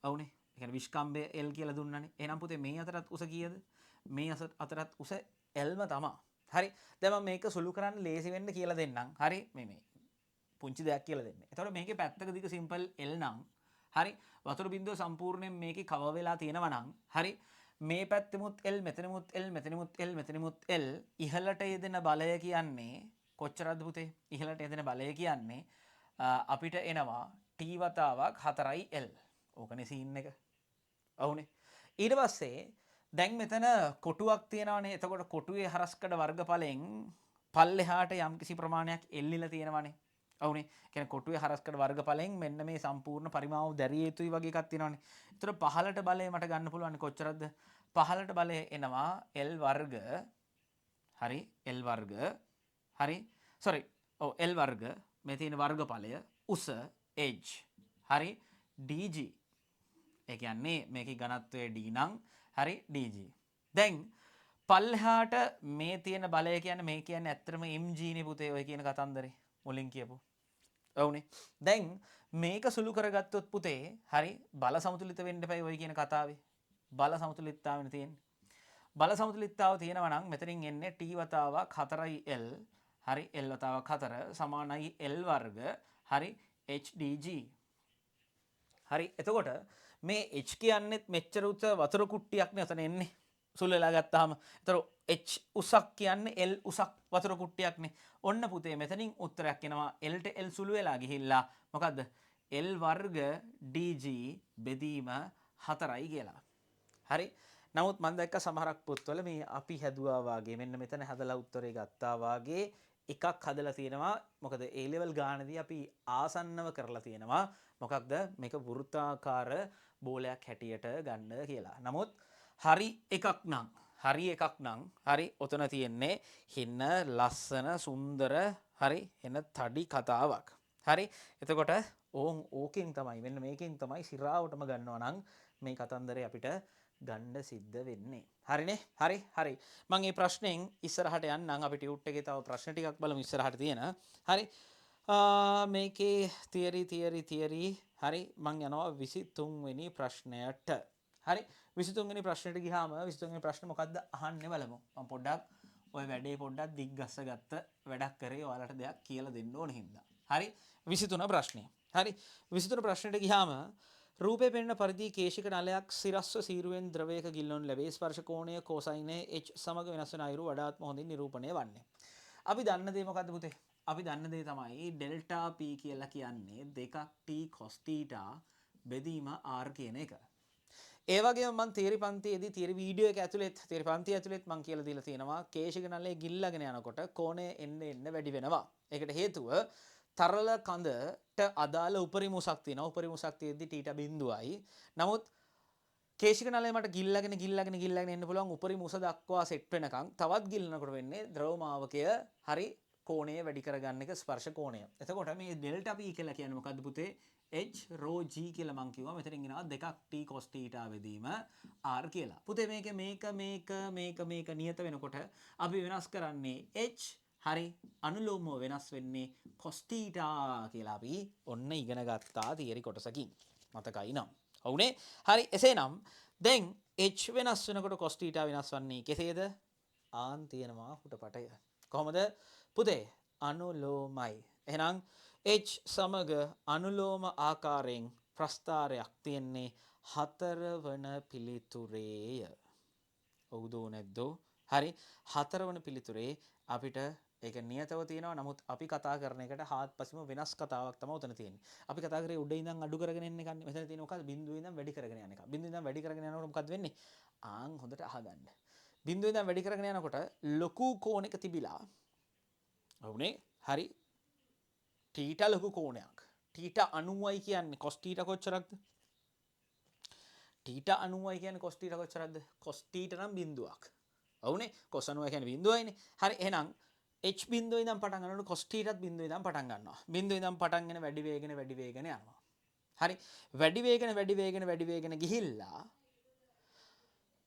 ඔව්නේ. ඒ කියන්නේ විෂ්කම්භය L කියලා දුන්නානේ. එහෙනම් පුතේ මේ අතරත් උස කීයද? මේ අතරත් උස L ම තමා. හරි. දැන් මම මේක සුළු කරන්න ලේසි වෙන්න කියලා දෙන්නම්. හරි. මේ මේ පුංචි දෙයක් කියලා දෙන්න. එතකොට මේකේ පැත්තක දිග සිම්පල් L නම්, හරි, වතුර බින්දුව සම්පූර්ණයෙන් මේකේ කව වෙලා තියෙනවා නම්, හරි, මේ පැත්තෙමුත් L, මෙතනෙමුත් L, මෙතනෙමුත් L, මෙතනෙමුත් L, ඉහළට යෙදෙන බලය කියන්නේ කොච්චරද පුතේ? ඉහළට යෙදෙන බලය කියන්නේ අපිට එනවා T වතාවක් 4යි L. ඕකනේ සීන් එක. ඔව්නේ. ඊට පස්සේ දැන් මෙතන කොටුවක් තියෙනවානේ. එතකොට කොටුවේ හරස්කඩ වර්ගඵලයෙන් පල්ලෙහාට යම්කිසි ප්‍රමාණයක් එල්ලිලා තියෙනවානේ. ඔව්නේ. ඒ කියන්නේ කොටුවේ හරස්කඩ වර්ගඵලයෙන් මෙන්න මේ සම්පූර්ණ පරිමාව දැරිය යුතුයි වගේ එකක් තියෙනවානේ. එතකොට පහළට බලය මට ගන්න පුළුවන් කොච්චරද? පහළට බලය එනවා L වර්ග, හරි, L වර්ග, හරි, සෝරි, ඔව්, L වර්ග මේ තියෙන වර්ගඵලය උස H, හරි, DG. ඒ කියන්නේ මේකේ ඝනත්වය D නම්, හරි, DG. දැන් පල්ලෙහාට මේ තියෙන බලය කියන්නේ මේ කියන්නේ ඇත්තටම MG නේ පුතේ, ඔය කියන කතන්දරේ මුලින් කියපු. ඔව්නේ. දැන් මේක සුළු කරගත්තොත් පුතේ, හරි, බල සමතුලිත වෙන්න එපයි ඔය කියන කතාවේ. බල සමතුලිතතාවනේ තියෙන්නේ. බල සමතුලිතතාව තියෙනවා නම් මෙතනින් එන්නේ T වතාවක් 4යි L, හරි, L වතාවක් 4 සමානයි L වර්ග, හරි, HDG. හරි. එතකොට මේ H කියන්නේත් මෙච්චර උස වතුර කුට්ටියක් නේ ඔතන එන්නේ. සුළු වෙලා ගත්තාම. එතකොට H උසක් කියන්නේ L උසක් වතුර කුට්ටියක් නේ. ඔන්න පුතේ මෙතනින් උත්තරයක් එනවා L ට L සුළු වෙලා ගිහිල්ලා මොකද්ද? L වර්ග DG බෙදීම 4යි කියලා. හරි. නමුත් මම දැක්ක සමහරක් පොත්වල මේ අපි හැදුවා වාගේ මෙන්න මෙතන හදලා උත්තරේ ගත්තා වාගේ එකක් හදලා තියෙනවා. මොකද A level ගානදී අපි ආසන්නව කරලා තියෙනවා. මොකක්ද මේක වෘත්තාකාර බෝලයක් හැටියට ගන්න කියලා. නමුත් හරි එකක් නම්, හරි එකක් නම්, හරි, ඔතන තියෙන්නේ හින්න ලස්සන සුන්දර, හරි, එන තඩි කතාවක්. හරි. එතකොට ඕන් ඕකෙන් තමයි, මෙන්න මේකෙන් තමයි සිරාවටම ගන්නවා නම් මේ කතන්දරේ අපිට ගන්න සිද්ධ වෙන්නේ. හරිනේ? හරි හරි. මං මේ ප්‍රශ්නෙන් ඉස්සරහට යන්නම්. අපි ටියුට් එකේ තව ප්‍රශ්න ටිකක් බලමු ඉස්සරහට තියෙන. හරි. මේකේ තියරි තියරි තියරි, හරි, මං යනවා 23 වෙනි ප්‍රශ්නයට. හරි, 23 වෙනි ප්‍රශ්නෙට ගියාම 23 වෙනි ප්‍රශ්න මොකද්ද අහන්නේ බලමු. මං පොඩ්ඩක් ඔය වැඩේ පොඩ්ඩක් දිග්ගස්ස ගත්ත වැඩක් කරේ ඔයාලට දෙයක් කියලා දෙන්න ඕන හින්දා. හරි, 23 ප්‍රශ්නය. හරි, 23 ප්‍රශ්නෙට ගියාම රූපේ පෙනෙන පරිදි කේශික නලයක් සිරස්ව සීරුවෙන් ද්‍රවයක ගිල්වනු ලැබේ. ස්පර්ශ කෝණය කෝසයිනය h සමග වෙනස් වන අයුරු වඩාත්ම හොඳින් නිරූපණය වන්නේ. අපි දන්න දේ මොකද්ද පුතේ? අපි දන්න දේ තමයි ඩෙල්ටා P කියලා කියන්නේ දෙකක් T cos θ බෙදීම R කියන එක. ඒ වගේම මං තියරි පන්තියේදී තියරි වීඩියෝ එක ඇතුළෙත් තියරි පන්තිය ඇතුළෙත් මං කියලා දීලා තියෙනවා කේශික නලයේ ගිල්ලාගෙන යනකොට කෝණය එන්න එන්න වැඩි වෙනවා. ඒකට හේතුව තරල කඳට අදාළ උපරිම උසක් තියෙනවා. උපරිම උසක් තියෙද්දි තීටා බිඳුවයි. නමුත් කේශික නලය මට ගිල්ලගෙන ගිල්ලගෙන ගිල්ලගෙන එන්න පුළුවන් උපරිම උස දක්වා සෙට් වෙනකන්. තවත් ගිල්ලනකොට වෙන්නේ ද්‍රව මාවකය හරි කෝණය වැඩි කරගන්න එක ස්පර්ශ කෝණය. එතකොට මේ ඩෙල්ටා P කියලා කියන්නේ මොකද්ද පුතේ? H rho G කියලා මං කිව්වා. මෙතනින් එනවා දෙකක් T cos θ බෙදීම R කියලා. පුතේ මේක මේක මේක මේක මේක නියත වෙනකොට අපි වෙනස් කරන්නේ H හරි අනුලෝමව වෙනස් වෙන්නේ cos θ කියලා අපි ඔන්න ඉගෙන ගත්තා තියරි කොටසකින්. මතකයි නම්. ඔව්නේ. හරි එසේනම් දැන් H වෙනස් වෙනකොට cos θ වෙනස් වන්නේ කෙසේද? ආන් තියෙනවා හුටපටය. කොහොමද පුතේ? අනුලෝමයි. එහෙනම් H සමග අනුලෝම ආකාරයෙන් ප්‍රස්ථාරයක් තියෙන්නේ හතරවන පිළිතුරේය. ඔව්දෝ නැද්දෝ? හරි හතරවන පිළිතුරේ අපිට ඒක නියතව තියෙනවා. නමුත් අපි කතා කරන එකට හාත්පසින්ම වෙනස් කතාවක් තමයි උතන තියෙන්නේ. අපි කතා කරේ උඩ ඉඳන් අඩු කරගෙන එන එකනේ. මෙතන තියෙන මොකද්ද? බිඳුවේ ඉඳන් වැඩි කරගෙන යන එක. බිඳුවේ ඉඳන් වැඩි කරගෙන යනකොට මොකද්ද වෙන්නේ? ආන් හොඳට අහගන්න. බිඳුවේ ඉඳන් වැඩි කරගෙන යනකොට ලොකු කෝණයක තිබිලා ඔව්නේ. හරි තීටා ලොකු කෝණයක්. තීටා 90යි කියන්නේ cos theta කොච්චරක්ද? තීටා 90යි කියන්නේ cos theta කොච්චරක්ද? cos theta නම් බිඳුවක්. ඔව්නේ. cos 90 කියන්නේ බිඳුවයිනේ. හරි එහෙනම් h බිඳුවේ ඉඳන් පටන් ගන්නකොට cos θත් බිඳුවේ ඉඳන් පටන් ගන්නවා. බිඳුවේ ඉඳන් පටන්ගෙන වැඩි වේගෙන වැඩි වේගෙන යනවා. හරි වැඩි වේගෙන වැඩි වේගෙන වැඩි වේගෙන ගිහිල්ලා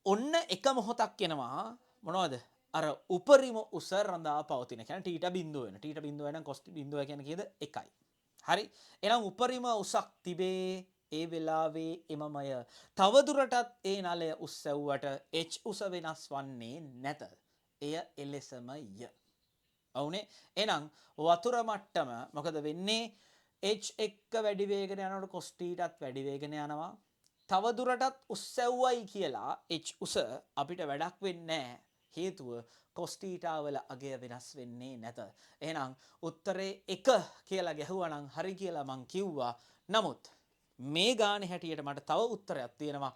ඔන්න එක මොහොතක් එනවා මොනවද? අර උපරිම උස රඳා පවතින. කියන්නේ θ බිඳුව වෙන. θ බිඳුව වෙනම් cos බිඳුව කියන්නේ කීයද? 1යි. හරි එහෙනම් උපරිම උසක් තිබේ ඒ වෙලාවේ එමමය. තව දුරටත් ඒ නලය උස්සැව්වට h උස වෙනස් වන්නේ නැත. එය එලෙසමය. ඔව්නේ. එහෙනම් වතුර මට්ටම මොකද වෙන්නේ? H එක්ක වැඩි වේගන යනකොට cos θත් වැඩි වේගන යනවා. තව දුරටත් උස්සැව්වයි කියලා H උස අපිට වැඩක් වෙන්නේ නැහැ. හේතුව cos θ වල අගය වෙනස් වෙන්නේ නැත. එහෙනම් උත්තරේ 1 කියලා ගැහුවා නම් හරි කියලා මං කිව්වා. නමුත් මේ ගානේ හැටියට මට තව උත්තරයක් තියෙනවා.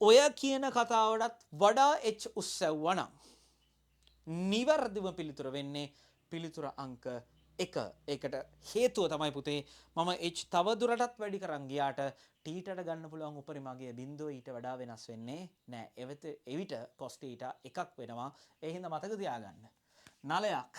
ඔය කියන කතාවටත් වඩා H උස්සැව්වා නම් නිවැරදිව පිළිතුර වෙන්නේ පිළිතුර අංක 1. ඒකට හේතුව තමයි පුතේ මම H තව දුරටත් වැඩි කරන් ගියාට θට ගන්න පුළුවන් උපරිම අගය බිඳුව ඊට වඩා වෙනස් වෙන්නේ නෑ. එවිට cos θ එකක් වෙනවා. ඒ හින්දා මතක තියාගන්න. නලයක්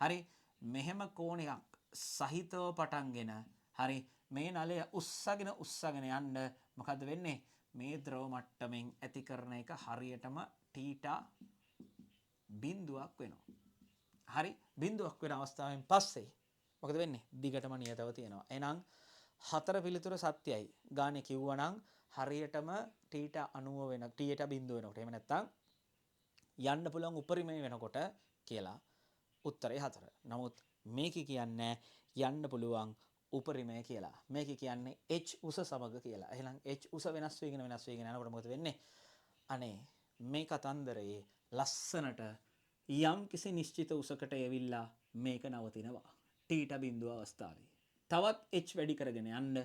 හරි මෙහෙම කෝණයක් සහිතව පටන්ගෙන හරි මේ නලය උස්සගෙන උස්සගෙන යන්න මොකද්ද වෙන්නේ? මේ ද්‍රව මට්ටමින් ඇති කරන එක හරියටම θ බිඳුවක් වෙනවා. හරි බිඳුවක් වෙන අවස්ථාවෙන් පස්සේ මොකද වෙන්නේ? දිගටම නියතව තියෙනවා. එහෙනම් හතර පිළිතුර සත්‍යයි. ගානේ කිව්වනම් හරියටම θ 90 වෙන θ බිඳුව වෙනකොට එහෙම නැත්නම් යන්න පුළුවන් උපරිමය වෙනකොට කියලා උත්තරේ 4. නමුත් මේකේ කියන්නේ යන්න පුළුවන් උපරිමය කියලා. මේකේ කියන්නේ h උස සමග කියලා. එහෙනම් h උස වෙනස් වෙගෙන වෙනස් වෙගෙන යනකොට මොකද වෙන්නේ? අනේ මේ කතන්දරයේ ලස්සනට යම් කිසි නිශ්චිත උසකට ඇවිල්ලා මේක නවතිනවා. θ බිඳුව අවස්ථාවේ. තවත් h වැඩි කරගෙන යන්න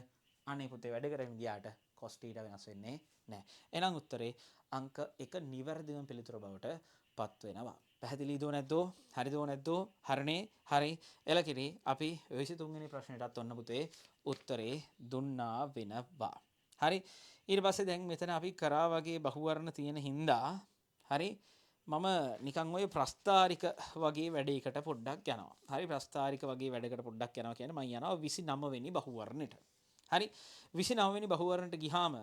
අනේ පුතේ වැඩි කරගෙන ගියාට cos θ වෙනස් වෙන්නේ නැහැ. එහෙනම් උත්තරේ අංක 1 නිවැරදිවම පිළිතුර බවට පත් වෙනවා. පැහැදිලිද නැද්දෝ? හරිද නැද්දෝ? හරිනේ. හරි. එලකිරි අපි 23 වෙනි ප්‍රශ්නෙටත් ඔන්න පුතේ උත්තරේ දුන්නා වෙනවා. හරි. ඊට පස්සේ දැන් මෙතන අපි කරා වගේ බහුවර්ණ තියෙන හින්දා හරි මම නිකන් ඔය ප්‍රස්තාරික වගේ වැඩේකට පොඩ්ඩක් යනවා. හරි ප්‍රස්තාරික වගේ වැඩකට පොඩ්ඩක් යනවා කියන්නේ මම යනවා 29 වෙනි බහුවර්ණයට. හරි 29 වෙනි බහුවර්ණයට ගිහාම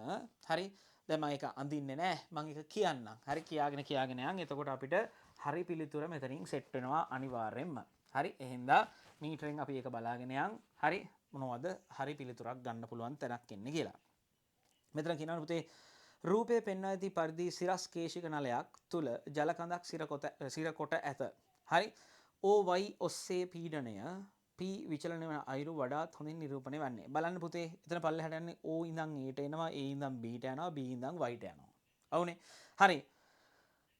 හරි දැන් මම ඒක අඳින්නේ නෑ මම ඒක කියන්නම්. හරි කියාගෙන කියාගෙන යන්. එතකොට අපිට හරි පිළිතුර මෙතනින් සෙට් වෙනවා අනිවාර්යෙන්ම. හරි එහෙනම් මීටරෙන් අපි ඒක බලාගෙන යන්. හරි මොනවද හරි පිළිතුරක් ගන්න පුළුවන් තැනක් එන්නේ කියලා. මෙතන කියනවා පුතේ රූපය පෙන්වා ඇති පරිදි සිරස් කේශික නලයක් තුල ජල කඳක් සිර කොට ඇත. හරි OY ඔස්සේ පීඩනය P විචලනය වන අයුරු වඩාත් හොඳින් නිරූපණය වන්නේ. බලන්න පුතේ එතන පල්ලෙහාට යන්නේ O ඉඳන් A ට එනවා, A ඉඳන් B ට යනවා, B ඉඳන් Y ට යනවා. ඔව්නේ. හරි.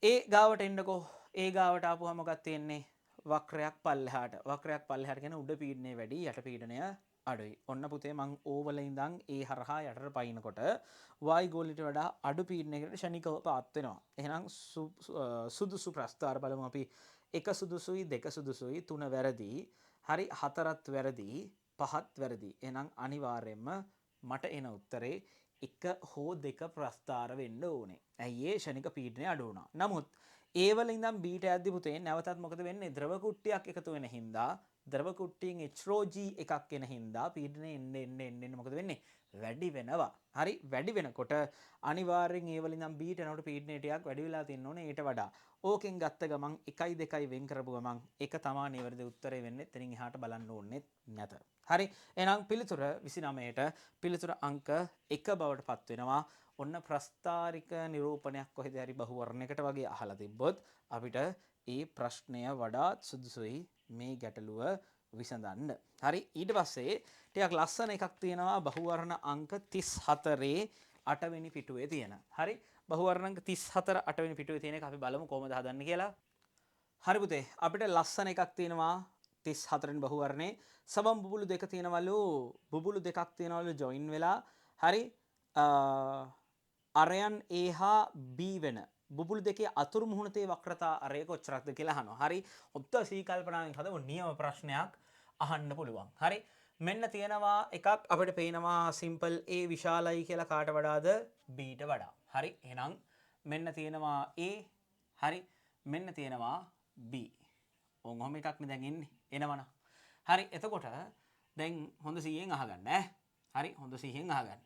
A ගාවට එන්නකෝ. A ගාවට ආපුවම මොකක්ද තියෙන්නේ? වක්‍රයක් පල්ලෙහාට. වක්‍රයක් පල්ලෙහාට කියන්නේ උඩ පීඩනය වැඩි, යට පීඩනය අඩුයි. ඔන්න පුතේ මං O වල ඉඳන් A හරහා යටට පයින්නකොට Y ගෝලයට වඩා අඩු පීඩනයකට ක්ෂණිකව පාත් වෙනවා. එහෙනම් සුදුසු ප්‍රස්ථාර බලමු අපි. 1 සුදුසුයි, 2 සුදුසුයි, 3 වැරදි. හරි 4ත් වැරදි, 5ත් වැරදි. එහෙනම් අනිවාර්යයෙන්ම මට එන උත්තරේ එක හෝ දෙක ප්‍රස්ථාර වෙන්න ඕනේ. ඇයි ඒ ෂණික පීඩනය අඩු වුණා. නමුත් A වල ඉඳන් B ට යද්දි පුතේ නැවතත් මොකද වෙන්නේ? ද්‍රව කුට්ටියක් එකතු වෙන හින්දා ද්‍රව කුට්ටියෙන් H rho G එකක් එන හින්දා පීඩනය එන්න එන්න එන්න එන්න මොකද වෙන්නේ? වැඩි වෙනවා. හරි, වැඩි වෙනකොට අනිවාර්යෙන් A වල ඉඳන් B ට යනකොට පීඩනය ටිකක් වැඩි වෙලා තියෙන්න ඕනේ ඊට වඩා. ඕකෙන් ගත්ත ගමන් 1යි 2යි වෙන් කරපු ගමන් එක තමා නිවැරදි උත්තරේ වෙන්නේ. එතනින් එහාට බලන්න ඕනෙත් නැත. හරි, එහෙනම් පිළිතුර 29ට පිළිතුර අංක 1 බවට පත් වෙනවා. ඔන්න ප්‍රස්තාරික නිරූපණයක් කොහෙද හරි බහුවර්ණයකට වගේ අහලා තිබ්බොත් අපිට ඒ ප්‍රශ්නය වඩාත් සුදුසුයි මේ ගැටලුව විසඳන්න. හරි, ඊට පස්සේ ටිකක් ලස්සන එකක් තියෙනවා බහුවර්ණ අංක 34 අටවෙනි පිටුවේ තියෙන. හරි, බහුවර්ණ අංක 34 අටවෙනි පිටුවේ තියෙන එක අපි බලමු කොහොමද හදන්නේ කියලා. හරි පුතේ, අපිට ලස්සන එකක් තියෙනවා 34 වෙනි බහුවර්ණේ. සබම් බුබුලු දෙක තියෙනවලු, බුබුලු දෙකක් තියෙනවලු ජොයින් වෙලා. හරි, අරයන් A හා B වෙන බුබුලු දෙකේ අතුරු මුහුණතේ වක්‍රතා අරය කොච්චරක්ද කියලා අහනවා. හරි, හොද්ද සී කල්පනාවෙන් හදමු නියම ප්‍රශ්නයක් අහන්න පුළුවන්. හරි, මෙන්න තියෙනවා එකක් අපිට පේනවා සිම්පල් A විශාලයි කියලා කාට වඩාද? B ට වඩා. හරි, එහෙනම් මෙන්න තියෙනවා A. හරි, මෙන්න තියෙනවා B. ඕන් ඔහොම එකක් නේ දැන් එන්නේ. එනවනම්. හරි, එතකොට දැන් හොඳ සිහියෙන් අහගන්න ඈ. හරි, හොඳ සිහියෙන් අහගන්න.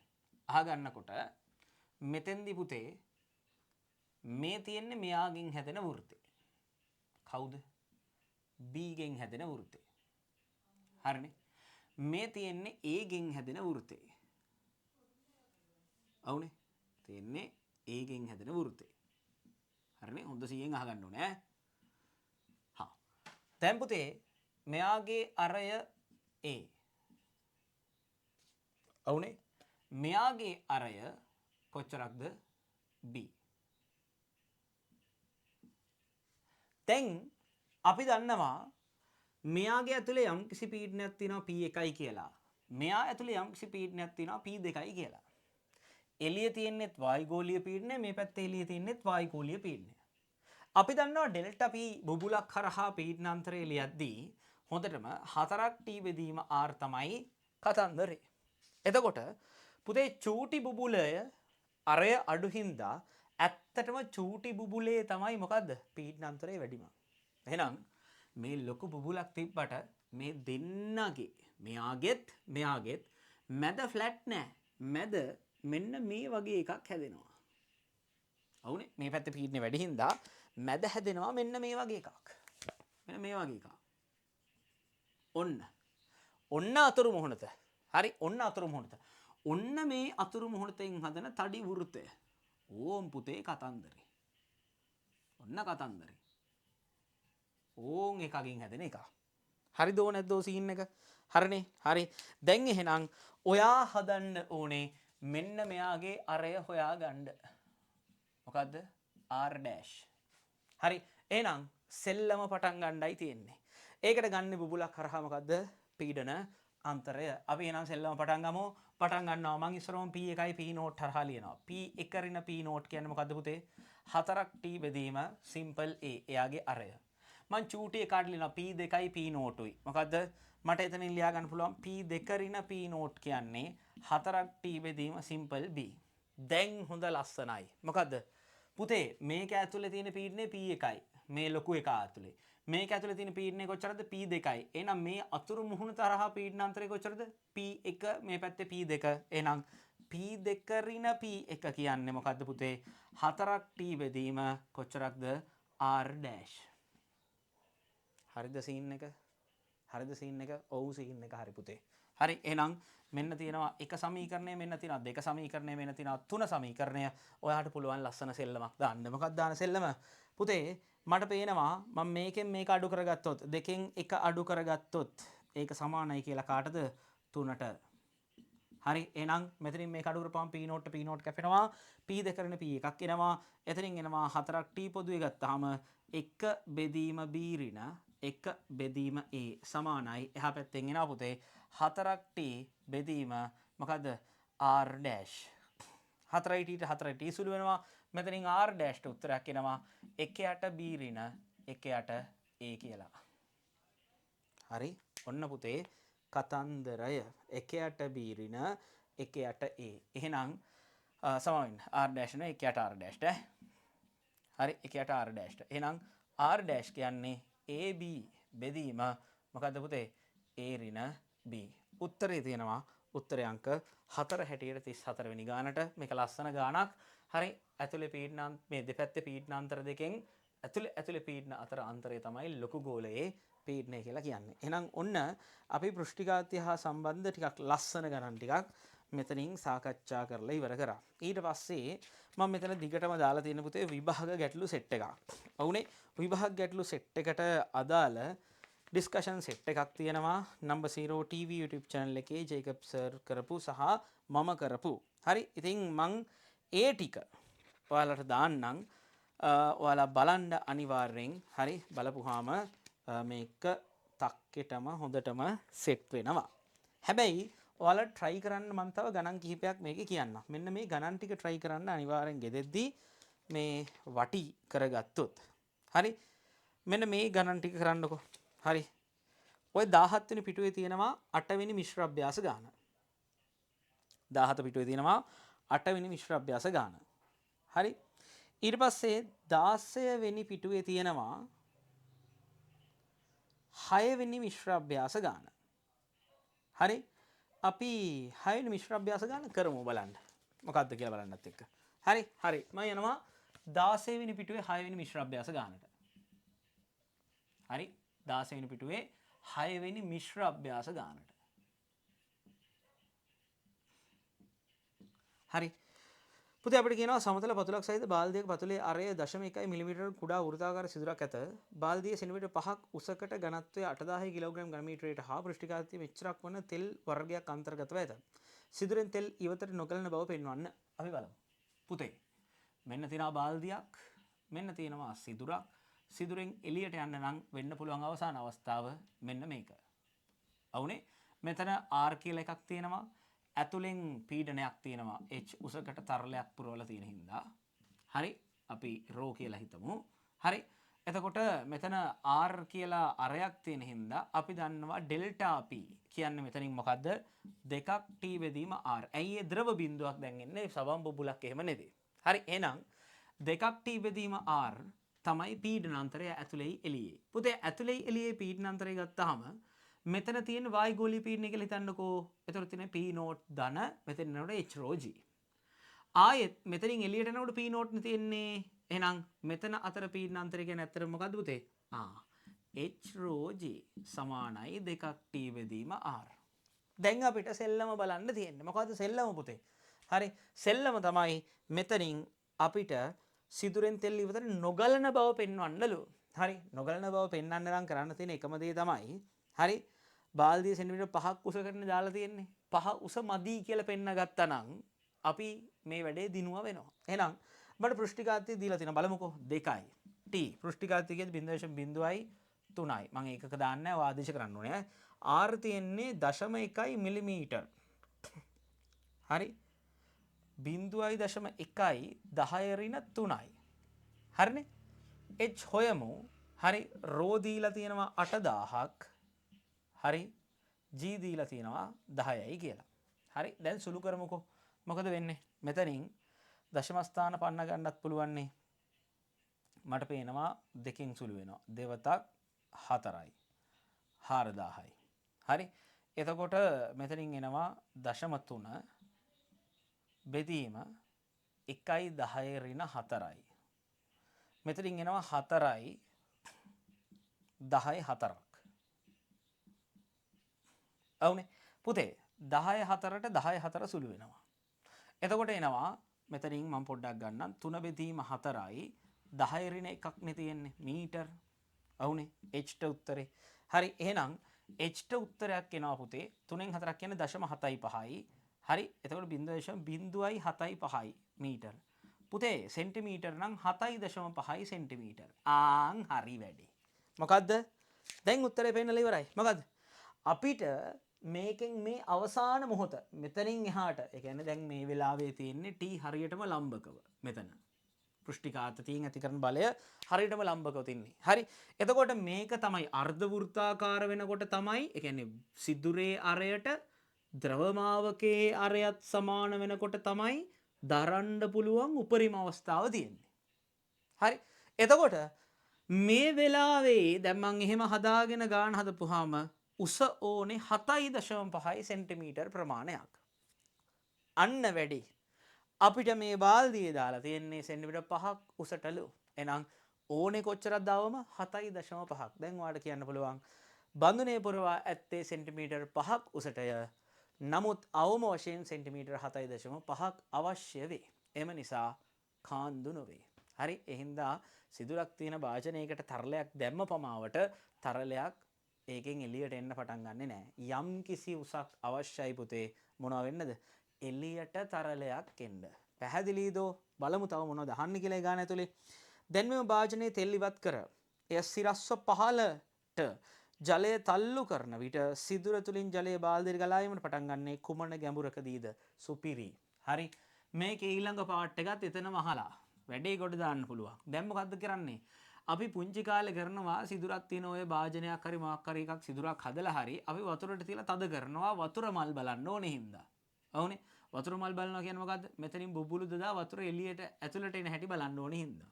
අහගන්නකොට මෙතෙන්දි පුතේ මේ තියෙන්නේ මෙයාගෙන් හැදෙන වෘත්තේ. කවුද? B ගෙන් හැදෙන වෘත්තේ. හරිනේ. මේ තියෙන්නේ A ගෙන් හැදෙන වෘත්තේ. ඔව්නේ. තියෙන්නේ A ගෙන් හැදෙන වෘත්තේ. හරිනේ. හොඳ සිහියෙන් අහගන්න ඕනේ ඈ. හා. දැන් පුතේ මෙයාගේ අරය A. ඔව්නේ. මෙයාගේ අරය කොච්චරක්ද? B. දැන් අපි දන්නවා මෙයාගේ ඇතුලේ යම්කිසි පීඩනයක් තියෙනවා P එකයි කියලා. මෙයා ඇතුලේ යම්කිසි පීඩනයක් තියෙනවා P දෙකයි කියලා. එළිය තියෙන්නේත් වායුගෝලීය පීඩනය, මේ පැත්තේ එළිය තියෙන්නේත් වායුගෝලීය පීඩනය. අපි දන්නවා ඩෙල්ටා P බුබුලක් හරහා පීඩනාන්තරය ලියද්දී හොඳටම 4ක් T බෙදීම R තමයි කතන්දරේ. එතකොට පුතේ චූටි බුබුලය අරය අඩු හින්දා ඇත්තටම චූටි බුබුලේ තමයි මොකද්ද? පීඩනාන්තරය වැඩිම. එහෙනම් මේ ලොකු බුබුලක් තිබ්බට මේ දෙන්නගේ මෙයාගෙත් මෙයාගෙත් මැද ෆ්ලැට් නෑ. මැද මෙන්න මේ වගේ එකක් හැදෙනවා. ඔව්නේ, මේ පැත්තේ පීඩනය වැඩි හින්දා මැද හැදෙනවා මෙන්න මේ වගේ එකක්. මෙන්න මේ වගේ එකක්. ඔන්න. ඔන්න අතුරු මුහුණත. හරි, ඔන්න අතුරු මුහුණත. ඔන්න මේ අතුරු මුහුණතෙන් හදන තඩි වෘත්තය. ඕම් පුතේ කතන්දරේ. ඔන්න කතන්දරේ. ඕන් එකකින් හැදෙන එක. හරි දෝ නැද්දෝ සීන් එක? හරිනේ. හරි. දැන් එහෙනම් ඔයා හදන්න ඕනේ මෙන්න මෙයාගේ අරය හොයාගන්න. මොකද්ද? R dash. හරි. එහෙනම් සෙල්ලම පටන් ගන්නයි තියෙන්නේ. ඒකට ගන්න බුබුලක් හරහා මොකද්ද? පීඩන අන්තරය. අපි එහෙනම් සෙල්ලම පටන් ගමු. පටන් ගන්නවා. මං ඉස්සරවම P එකයි P note හරහා ලියනවා. P එක ඍණ P note කියන්නේ මොකද්ද පුතේ? 4ක් T බෙදීම සිම්පල් A එයාගේ අරය. මං චූටි එකාට ලියනවා P දෙකයි P නෝටුයි. මොකද්ද? මට එතනින් ලියා ගන්න පුළුවන් P දෙක ඍණ P note කියන්නේ 4ක් T බෙදීම සිම්පල් B. දැන් හොඳ ලස්සනයි. මොකද්ද? පුතේ මේක ඇතුලේ තියෙන පීඩනය P එකයි. මේ ලොකු එක ඇතුලේ. මේක ඇතුලේ තියෙන පීඩනය කොච්චරද? P දෙකයි. එහෙනම් මේ අතුරු මුහුණ තරහා පීඩනාන්තරය කොච්චරද? P එක මේ පැත්තේ P දෙක. එහෙනම් P දෙක ඍණ P එක කියන්නේ මොකද්ද පුතේ? 4ක් T බෙදීම කොච්චරක්ද? R dash. හරිද සීන් එක? හරිද සීන් එක? ඔව් සීන් එක හරි පුතේ. හරි, එහෙනම් මෙන්න තියෙනවා එක සමීකරණය, මෙන්න තියෙනවා දෙක සමීකරණය, මෙන්න තියෙනවා තුන සමීකරණය. ඔයාට පුළුවන් ලස්සන සෙල්ලමක් දාන්න. මොකක්ද දාන සෙල්ලම? පුතේ මට පේනවා මම මේකෙන් මේක අඩු කරගත්තොත් දෙකෙන් එක අඩු කරගත්තොත් ඒක සමානයි කියලා කාටද? තුනට. හරි, එහෙනම් මෙතනින් මේක අඩු කරපුවම P note P note කැපෙනවා. P දෙක ඍණ P එකක් එනවා. එතනින් එනවා 4ක් T පොදුවේ ගත්තාම එක බෙදීම B ඍණ එක බෙදීම A සමානයි. එහා පැත්තෙන් එනවා පුතේ 4ක් T බෙදීම මොකද්ද? R dash. 4යි T ට 4යි T සුළු වෙනවා. මෙතනින් R dash ට උත්තරයක් එනවා එක යට B ඍණ එක යට A කියලා. හරි, ඔන්න පුතේ කතන්දරය. එක යට B ඍණ එක යට A. එහෙනම් සමාවෙන්න R dash නෙවෙයි එක යට R dash ට. හරි, එක යට R dash ට. එහෙනම් R dash කියන්නේ AB බෙදීම මොකද්ද පුතේ? A ඍණ B. උත්තරේ තියෙනවා උත්තරේ අංක 4 හැටියට 34 වෙනි ගානට. මේක ලස්සන ගානක්. හරි, ඇතුලේ පීඩන මේ දෙපැත්තේ පීඩන අන්තර දෙකෙන් ඇතුලේ පීඩන අතර අන්තරය තමයි ලොකු ගෝලයේ පීඩනය කියලා කියන්නේ. එහෙනම් ඔන්න අපි පෘෂ්ඨිකාත්‍ය හා සම්බන්ධ ටිකක් ලස්සන ගණන් ටිකක් මෙතනින් සාකච්ඡා කරලා ඉවර කරා. ඊට පස්සේ මම මෙතන දිගටම දාලා තියෙන පුතේ විභාග ගැටලු සෙට් එකක්. ඔව්නේ, විභාග ගැටලු සෙට් එකට අදාළ ඩිස්කෂන් සෙට් එකක් තියෙනවා නම්බර් 0 TV YouTube channel එකේ ජේකබ් සර් කරපු සහ මම කරපු. හරි, ඉතින් මං ඒ ටික ඔයාලට දාන්නම්. ඔයාලා බලන්න අනිවාර්යෙන්. හරි, බලපුවාම මේක තක්කෙටම හොඳටම සෙට් වෙනවා. හැබැයි ඔයාලා try කරන්න මං තව ගණන් කිහිපයක් මේකේ කියන්නම්. මෙන්න මේ ගණන් ටික try කරන්න අනිවාර්යෙන් ගෙදෙද්දී මේ වටි කරගත්තොත්. හරි, මෙන්න මේ ගණන් ටික කරන්නකෝ. හරි, ඔය 17 වෙනි පිටුවේ තියෙනවා 8 වෙනි මිශ්‍ර අභ්‍යාස ගාන. 17 පිටුවේ තියෙනවා 8 වෙනි මිශ්‍ර අභ්‍යාස ගාන. හරි, ඊට පස්සේ 16 වෙනි පිටුවේ තියෙනවා 6 වෙනි මිශ්‍ර අභ්‍යාස ගාන. හරි, අපි 6 වෙනි මිශ්‍ර අභ්‍යාස ගාන කරමු බලන්න. මොකද්ද කියලා බලන්නත් එක්ක. හරි, හරි, මම යනවා 16 වෙනි පිටුවේ 6 වෙනි මිශ්‍ර අභ්‍යාස ගානට. හරි, 16 වෙනි පිටුවේ 6 වෙනි මිශ්‍ර අභ්‍යාස ගානට. හරි, පුතේ අපිට කියනවා සමතල පතුලක් සහිත බාල්දියක පතුලේ අරය 0.1 මිලිමීටර කුඩා වෘත්තාකාර සිදුරක් ඇත. බාල්දියේ සෙන්ටිමීටර 5ක් උසකට ඝනත්වය 8000 කිලෝග්‍රෑම් ඝනමීටරයට හා පෘෂ්ඨිකාත්වය මෙච්චරක් වන තෙල් වර්ගයක් අන්තර්ගතව ඇත. සිදුරෙන් තෙල් ඉවතට නොගලන බව පෙන්වන්න. අපි බලමු. පුතේ මෙන්න තියෙනවා බාල්දියක්, මෙන්න තියෙනවා සිදුරක්. සිදුරෙන් එළියට යන්න නම් වෙන්න පුළුවන් අවසාන අවස්ථාව මෙන්න මේක. ඔව්නේ, මෙතන R කියලා එකක් තියෙනවා. ඇතුලෙන් පීඩනයක් තියෙනවා H උසකට තරලයක් පුරවලා තියෙන හින්දා. හරි, අපි රෝ කියලා හිතමු. හරි, එතකොට මෙතන R කියලා අරයක් තියෙන හින්දා අපි දන්නවා ඩෙල්ටා P කියන්නේ මෙතනින් මොකද්ද? දෙකක් T බෙදීම R. ඇයි ඒ ද්‍රව බිඳුවක් දැන් එන්නේ සබම් බුබුලක් එහෙම නෙදේ. හරි, එහෙනම් දෙකක් T බෙදීම R තමයි පීඩනාන්තරය ඇතුලේ එළියේ. පුතේ ඇතුලේ එළියේ පීඩනාන්තරය ගත්තාම මෙතන තියෙන වායු ගෝලීය පීඩනය කියලා හිතන්නකෝ. එතකොට තියෙන P note ධන මෙතන එනකොට H rho G. ආයෙත් මෙතනින් එළියට එනකොට P note නේ තියෙන්නේ. එහෙනම් මෙතන අතර පීඩනාන්තරය කියන්නේ ඇත්තටම මොකද්ද පුතේ? H rho G සමානයි දෙකක් T බෙදීම R. දැන් අපිට සෙල්ලම බලන්න තියෙන්නේ. මොකද්ද සෙල්ලම පුතේ? හරි, සෙල්ලම තමයි මෙතනින් අපිට සිදුරෙන් තෙල් ඉවතට නොගලන බව පෙන්වන්නලු. හරි, නොගලන බව පෙන්වන්න නම් කරන්න තියෙන එකම දේ තමයි, හරි, බාල්දිය සෙන්ටිමීටර 5ක් උසකටනේ දාලා තියෙන්නේ. 5 උස මදි කියලා පෙන්න ගත්තා නම් අපි මේ වැඩේ දිනුවා වෙනවා. එහෙනම් මට පෘෂ්ඨිකාත්වය දීලා තියෙනවා. බලමුකෝ. 2යි T. පෘෂ්ඨිකාත්වය කියන්නේ 0.03යි. මම ඒකක දාන්නේ නැහැ, ආදේශ කරන්න ඕනේ ඈ. R තියෙන්නේ 0.1 මිලිමීටර්. හරි, 0.1 10 ඍණ 3යි. හරිනේ? H හොයමු. හරි, රෝ දීලා තියෙනවා 8000ක්. හරි, G දීලා තියෙනවා 10යි කියලා. හරි, දැන් සුළු කරමුකෝ. මොකද වෙන්නේ? මෙතනින් දශම ස්ථාන පන්න ගන්නත් පුළුවන්නේ. මට පේනවා දෙකෙන් සුළු වෙනවා. දෙවතක් 4යි. 4000යි. හරි, එතකොට මෙතනින් එනවා දශම තුන බෙදීම එකයි දහය ඍණ හතරයි. මෙතනින් එනවා හතරයි දහය හතරක්. ඔව්නේ පුතේ, දහය හතරට දහය හතර සුළු වෙනවා. එතකොට එනවා මෙතනින් මම පොඩ්ඩක් ගන්නම් තුන බෙදීම හතරයි දහය ඍණ එකක් නේ තියෙන්නේ මීටර්. ඔව්නේ H ට උත්තරේ. හරි, එහෙනම් H ට උත්තරයක් එනවා පුතේ තුනෙන් හතරක් කියන්නේ දශම හතයි පහයි. හරි, එතකොට බිංදුව දශම බිංදුවයි හතයි පහයි මීටර්. පුතේ සෙන්ටිමීටර් නම් හතයි දශම පහයි සෙන්ටිමීටර්. ආන් හරි වැඩේ. මොකද්ද? දැන් උත්තරේ පෙන්නලා ඉවරයි. මොකද්ද? අපිට මේකෙන් මේ අවසාන මොහොත මෙතනින් එහාට, ඒ කියන්නේ දැන් මේ වෙලාවේ තියෙන්නේ T හරියටම ලම්බකව මෙතන. පෘෂ්ඨිකාතතියෙන් ඇති කරන බලය හරියටම ලම්බකව තින්නේ. හරි. එතකොට මේක තමයි අර්ධ වෘත්තාකාර වෙනකොට තමයි, ඒ කියන්නේ සිදුරේ අරයට ද්‍රවමාවකයේ අරයත් සමාන වෙනකොට තමයි දරන්න පුළුවන් උපරිම අවස්ථාව තියෙන්නේ. හරි. එතකොට මේ වෙලාවේ දැන් මං එහෙම හදාගෙන ගාන හදපුවාම උස ඕනේ 7.5 සෙන්ටිමීටර් ප්‍රමාණයක්. අන්න වැඩි. අපිට මේ බාල්දියේ දාලා තියෙන්නේ සෙන්ටිමීටර් 5ක් උසටලු. එහෙනම් ඕනේ කොච්චරක් දාවම 7.5ක්. දැන් ඔයාලට කියන්න පුළුවන් බඳුනේ පුරවා ඇත්තේ සෙන්ටිමීටර් 5ක් උසටය. නමුත් අවම වශයෙන් සෙන්ටිමීටර් 7.5ක් අවශ්‍ය වේ. එම නිසා කාන්දු නොවේ. හරි. ඒ හින්දා සිදුරක් තියෙන භාජනයකට තරලයක් දැම්ම පමාවට තරලයක් ඒකෙන් එළියට එන්න පටන් ගන්නෙ නෑ. යම් කිසි උසක් අවශ්‍යයි පුතේ මොනවා වෙන්නද? එළියට තරලයක් එන්න. පැහැදිලිදෝ? බලමු තව මොනවද අහන්නේ කියලා ඒ ගාන ඇතුලේ. දැන් මෙම භාජනයේ තෙල් ඉවත් කර එය සිරස්ව පහළට ජලය තල්ලු කරන විට සිදුර තුලින් ජලය බාල්දියට ගලා ඒමට පටන් ගන්නේ කුමන ගැඹුරකදීද? සුපිරි. හරි. මේකේ ඊළඟ පාර්ට් එකත් එතනම අහලා වැඩේ ගොඩ දාන්න පුළුවන්. දැන් මොකද්ද කරන්නේ? අපි පුංචි කාලේ කරනවා සිදුරක් තියෙන ඔය භාජනයක් හරි මොකක් හරි එකක් සිදුරක් හදලා හරි අපි වතුරට තියලා තද කරනවා වතුර මල් බලන්න ඕනේ හින්දා. ඔව්නේ. වතුර මල් බලනවා කියන්නේ මොකද්ද? මෙතනින් බුබුලු දදා වතුර එළියට ඇතුළට එන හැටි බලන්න ඕනේ හින්දා.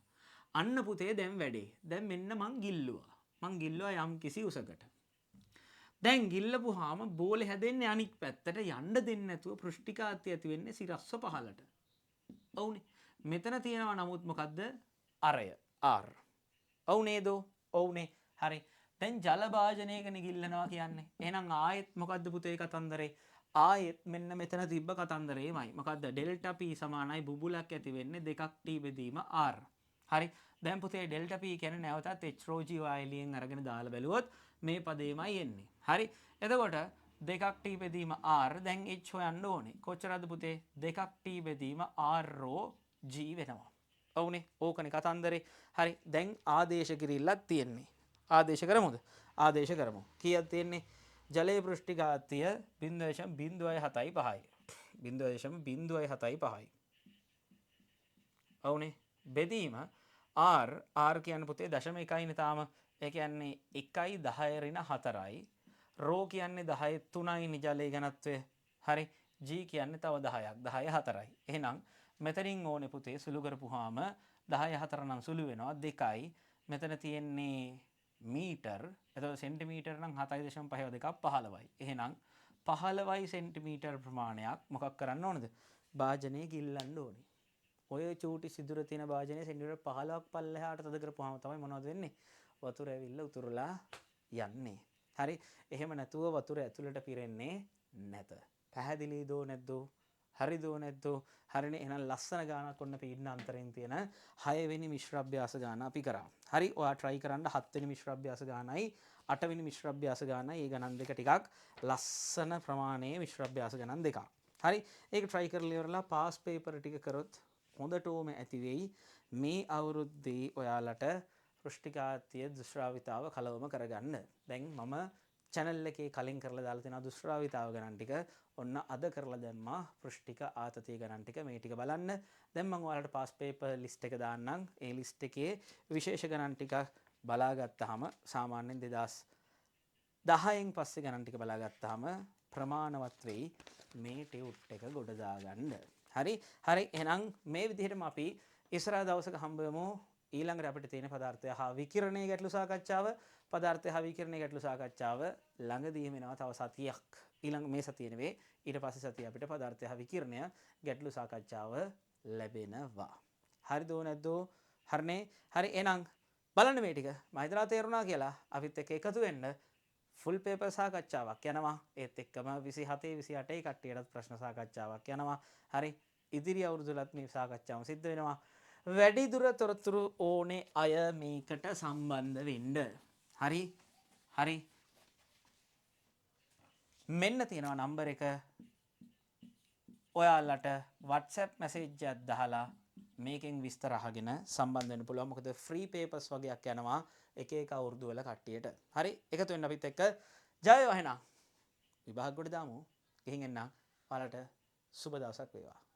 අන්න පුතේ දැන් වැඩේ. දැන් මෙන්න මං ගිල්ලුවා. මං ගිල්ලුවා යම් කිසි උසකට. දැන් ගිල්ලපුවාම බෝලේ හැදෙන්නේ අනික් පැත්තට යන්න දෙන්නේ නැතුව පෘෂ්ඨිකාත්‍ය ඇති වෙන්නේ සිරස්ව පහළට. ඔව්නේ. මෙතන තියෙනවා නමුත් මොකද්ද? අරය. R. ඔව් නේදෝ? ඔව්නේ. හරි. දැන් ජල භාජනයක නිගිල්ලනවා කියන්නේ. එහෙනම් ආයෙත් මොකද්ද පුතේ කතන්දරේ? ආයෙත් මෙන්න මෙතන තිබ්බ කතන්දරේමයි. මොකද්ද? ඩෙල්ටා P සමානයි බුබුලක් ඇති වෙන්නේ දෙකක් T බෙදීම R. හරි. දැන් පුතේ ඩෙල්ටා P කියන්නේ නැවතත් H rho G වායලියෙන් අරගෙන දාලා බැලුවොත් මේ පදේමයි එන්නේ. හරි. එතකොට දෙකක් T බෙදීම R. දැන් H හොයන්න ඕනේ. කොච්චරද පුතේ? දෙකක් T බෙදීම R rho G වෙනවා. ඔව්නේ. ඕකනේ කතන්දරේ. හරි. දැන් ආදේශ කිරිල්ලක් තියෙන්නේ. ආදේශ කරමුද? ආදේශ කරමු. කීයක් තියෙන්නේ? ජලයේ පෘෂ්ඨිකාත්‍ය 0.075යි. 0.075යි. ඔව්නේ. බෙදීම R, R කියන්නේ පුතේ දශම එකයිනේ තාම. ඒ කියන්නේ එකයි දහය ඍණ හතරයි. රෝ කියන්නේ දහය තුනයි ජලයේ ඝනත්වය. හරි. G කියන්නේ තව 10ක්. දහය හතරයි. එහෙනම් මෙතනින් ඕනේ පුතේ සුළු කරපුවාම දහය හතර නම් සුළු වෙනවා දෙකයි. මෙතන තියෙන්නේ මීටර්. එතකොට සෙන්ටිමීටර් නම් හතයි දශම පහයි දෙකක් පහළවයි. එහෙනම් පහළවයි සෙන්ටිමීටර් ප්‍රමාණයක් මොකක් කරන්න ඕනද? භාජනයේ ගිල්ලන්න ඕනේ. ඔය චූටි සිදුර තියෙන භාජනයේ සෙන්ටිමීටර් 15ක් පල්ලෙහාට තද කරපුවාම තමයි මොනවද වෙන්නේ? වතුර ඇවිල්ලා උතුරලා යන්නේ. හරි. එහෙම නැතුව වතුර ඇතුළට පිරෙන්නේ නැත. පැහැදිලිදෝ නැද්දෝ? හරිදෝ නැද්දෝ? හරිනේ. එහෙනම් ලස්සන ගානක් ඔන්න පීඩන අන්තරෙන් තියෙන 6 වෙනි මිශ්‍ර අභ්‍යාස ගාන අපි කරා. හරි. ඔයා try කරන්න 7 වෙනි මිශ්‍ර අභ්‍යාස ගානයි 8 වෙනි මිශ්‍ර අභ්‍යාස ගානයි. මේ ගණන් දෙක ටිකක් ලස්සන ප්‍රමාණයේ මිශ්‍ර අභ්‍යාස ගණන් දෙකක්. හරි. ඒක try කරලා ඉවරලා පාස් පේපර් ටික කරොත් හොඳටම ඇති වෙයි. මේ අවුරුද්දේ ඔයාලට පෘෂ්ඨිකාත්‍ය දුෂ්‍රාවිතාව කලවම කරගන්න. දැන් මම චැනල් එකේ කලින් කරලා දාලා තියෙනවා දුෂ්‍රාවිතාව ගණන් ටික. ඔන්න අද කරලා දැම්මා පෘෂ්ඨික ආතතිය ගණන් ටික. මේ ටික බලන්න. දැන් මම ඔයාලට පාස් පේපර් ලිස්ට් එක දාන්නම්. ඒ ලිස්ට් එකේ විශේෂ ගණන් ටික බලාගත්තාම සාමාන්‍යයෙන් දෙදහස් දහයෙන් පස්සේ ගණන් ටික බලාගත්තාම ප්‍රමාණවත් වෙයි මේ ටියුට් එක ගොඩ දාගන්න. හරි. හරි. එහෙනම් මේ විදිහටම අපි ඉස්සරහ දවසක හම්බ වෙමු. ඊළඟට අපිට තියෙන පදාර්ථය හා විකිරණයේ ගැටලු සාකච්ඡාව. පදාර්ථය හා විකිරණයේ ගැටලු සාකච්ඡාව ළඟදීම එනවා තව සතියක්. ඊළඟ මේ සතිය නෙවෙයි ඊට පස්සේ සතිය අපිට පදාර්ථය හා විකිරණය ගැටලු සාකච්ඡාව ලැබෙනවා. හරිදෝ නැද්දෝ? හරිනේ. හරි. එහෙනම් බලන්න මේ ටික මම හිතලා තේරුණා කියලා. අපිත් එක්ක එකතු වෙන්න ෆුල් පේපර් සාකච්ඡාවක් යනවා. ඒත් එක්කම විසිහතේ විසිඅටේ කට්ටියටත් ප්‍රශ්න සාකච්ඡාවක් යනවා. හරි. ඉදිරි අවුරුදුලත් මේ සාකච්ඡාව සිද්ධ වෙනවා. වැඩි දුර තොරතුරු ඕනේ අය මේකට සම්බන්ධ වෙන්න. හරි. හරි. මෙන්න තියෙනවා නම්බර් එක. ඔයාලට WhatsApp message එකක් දාලා මේකෙන් විස්තර අහගෙන සම්බන්ධ වෙන්න පුළුවන්. මොකද ෆ්‍රී පේපර්ස් වගේක් යනවා එක එක අවුරුදු වල කට්ටියට. හරි. එකතු වෙන්න අපිත් එක්ක. ජය වේවා එහෙනම්. විභාග ගොඩ දාමු. ගිහින් එන්නම්. ඔයාලට සුබ දවසක් වේවා.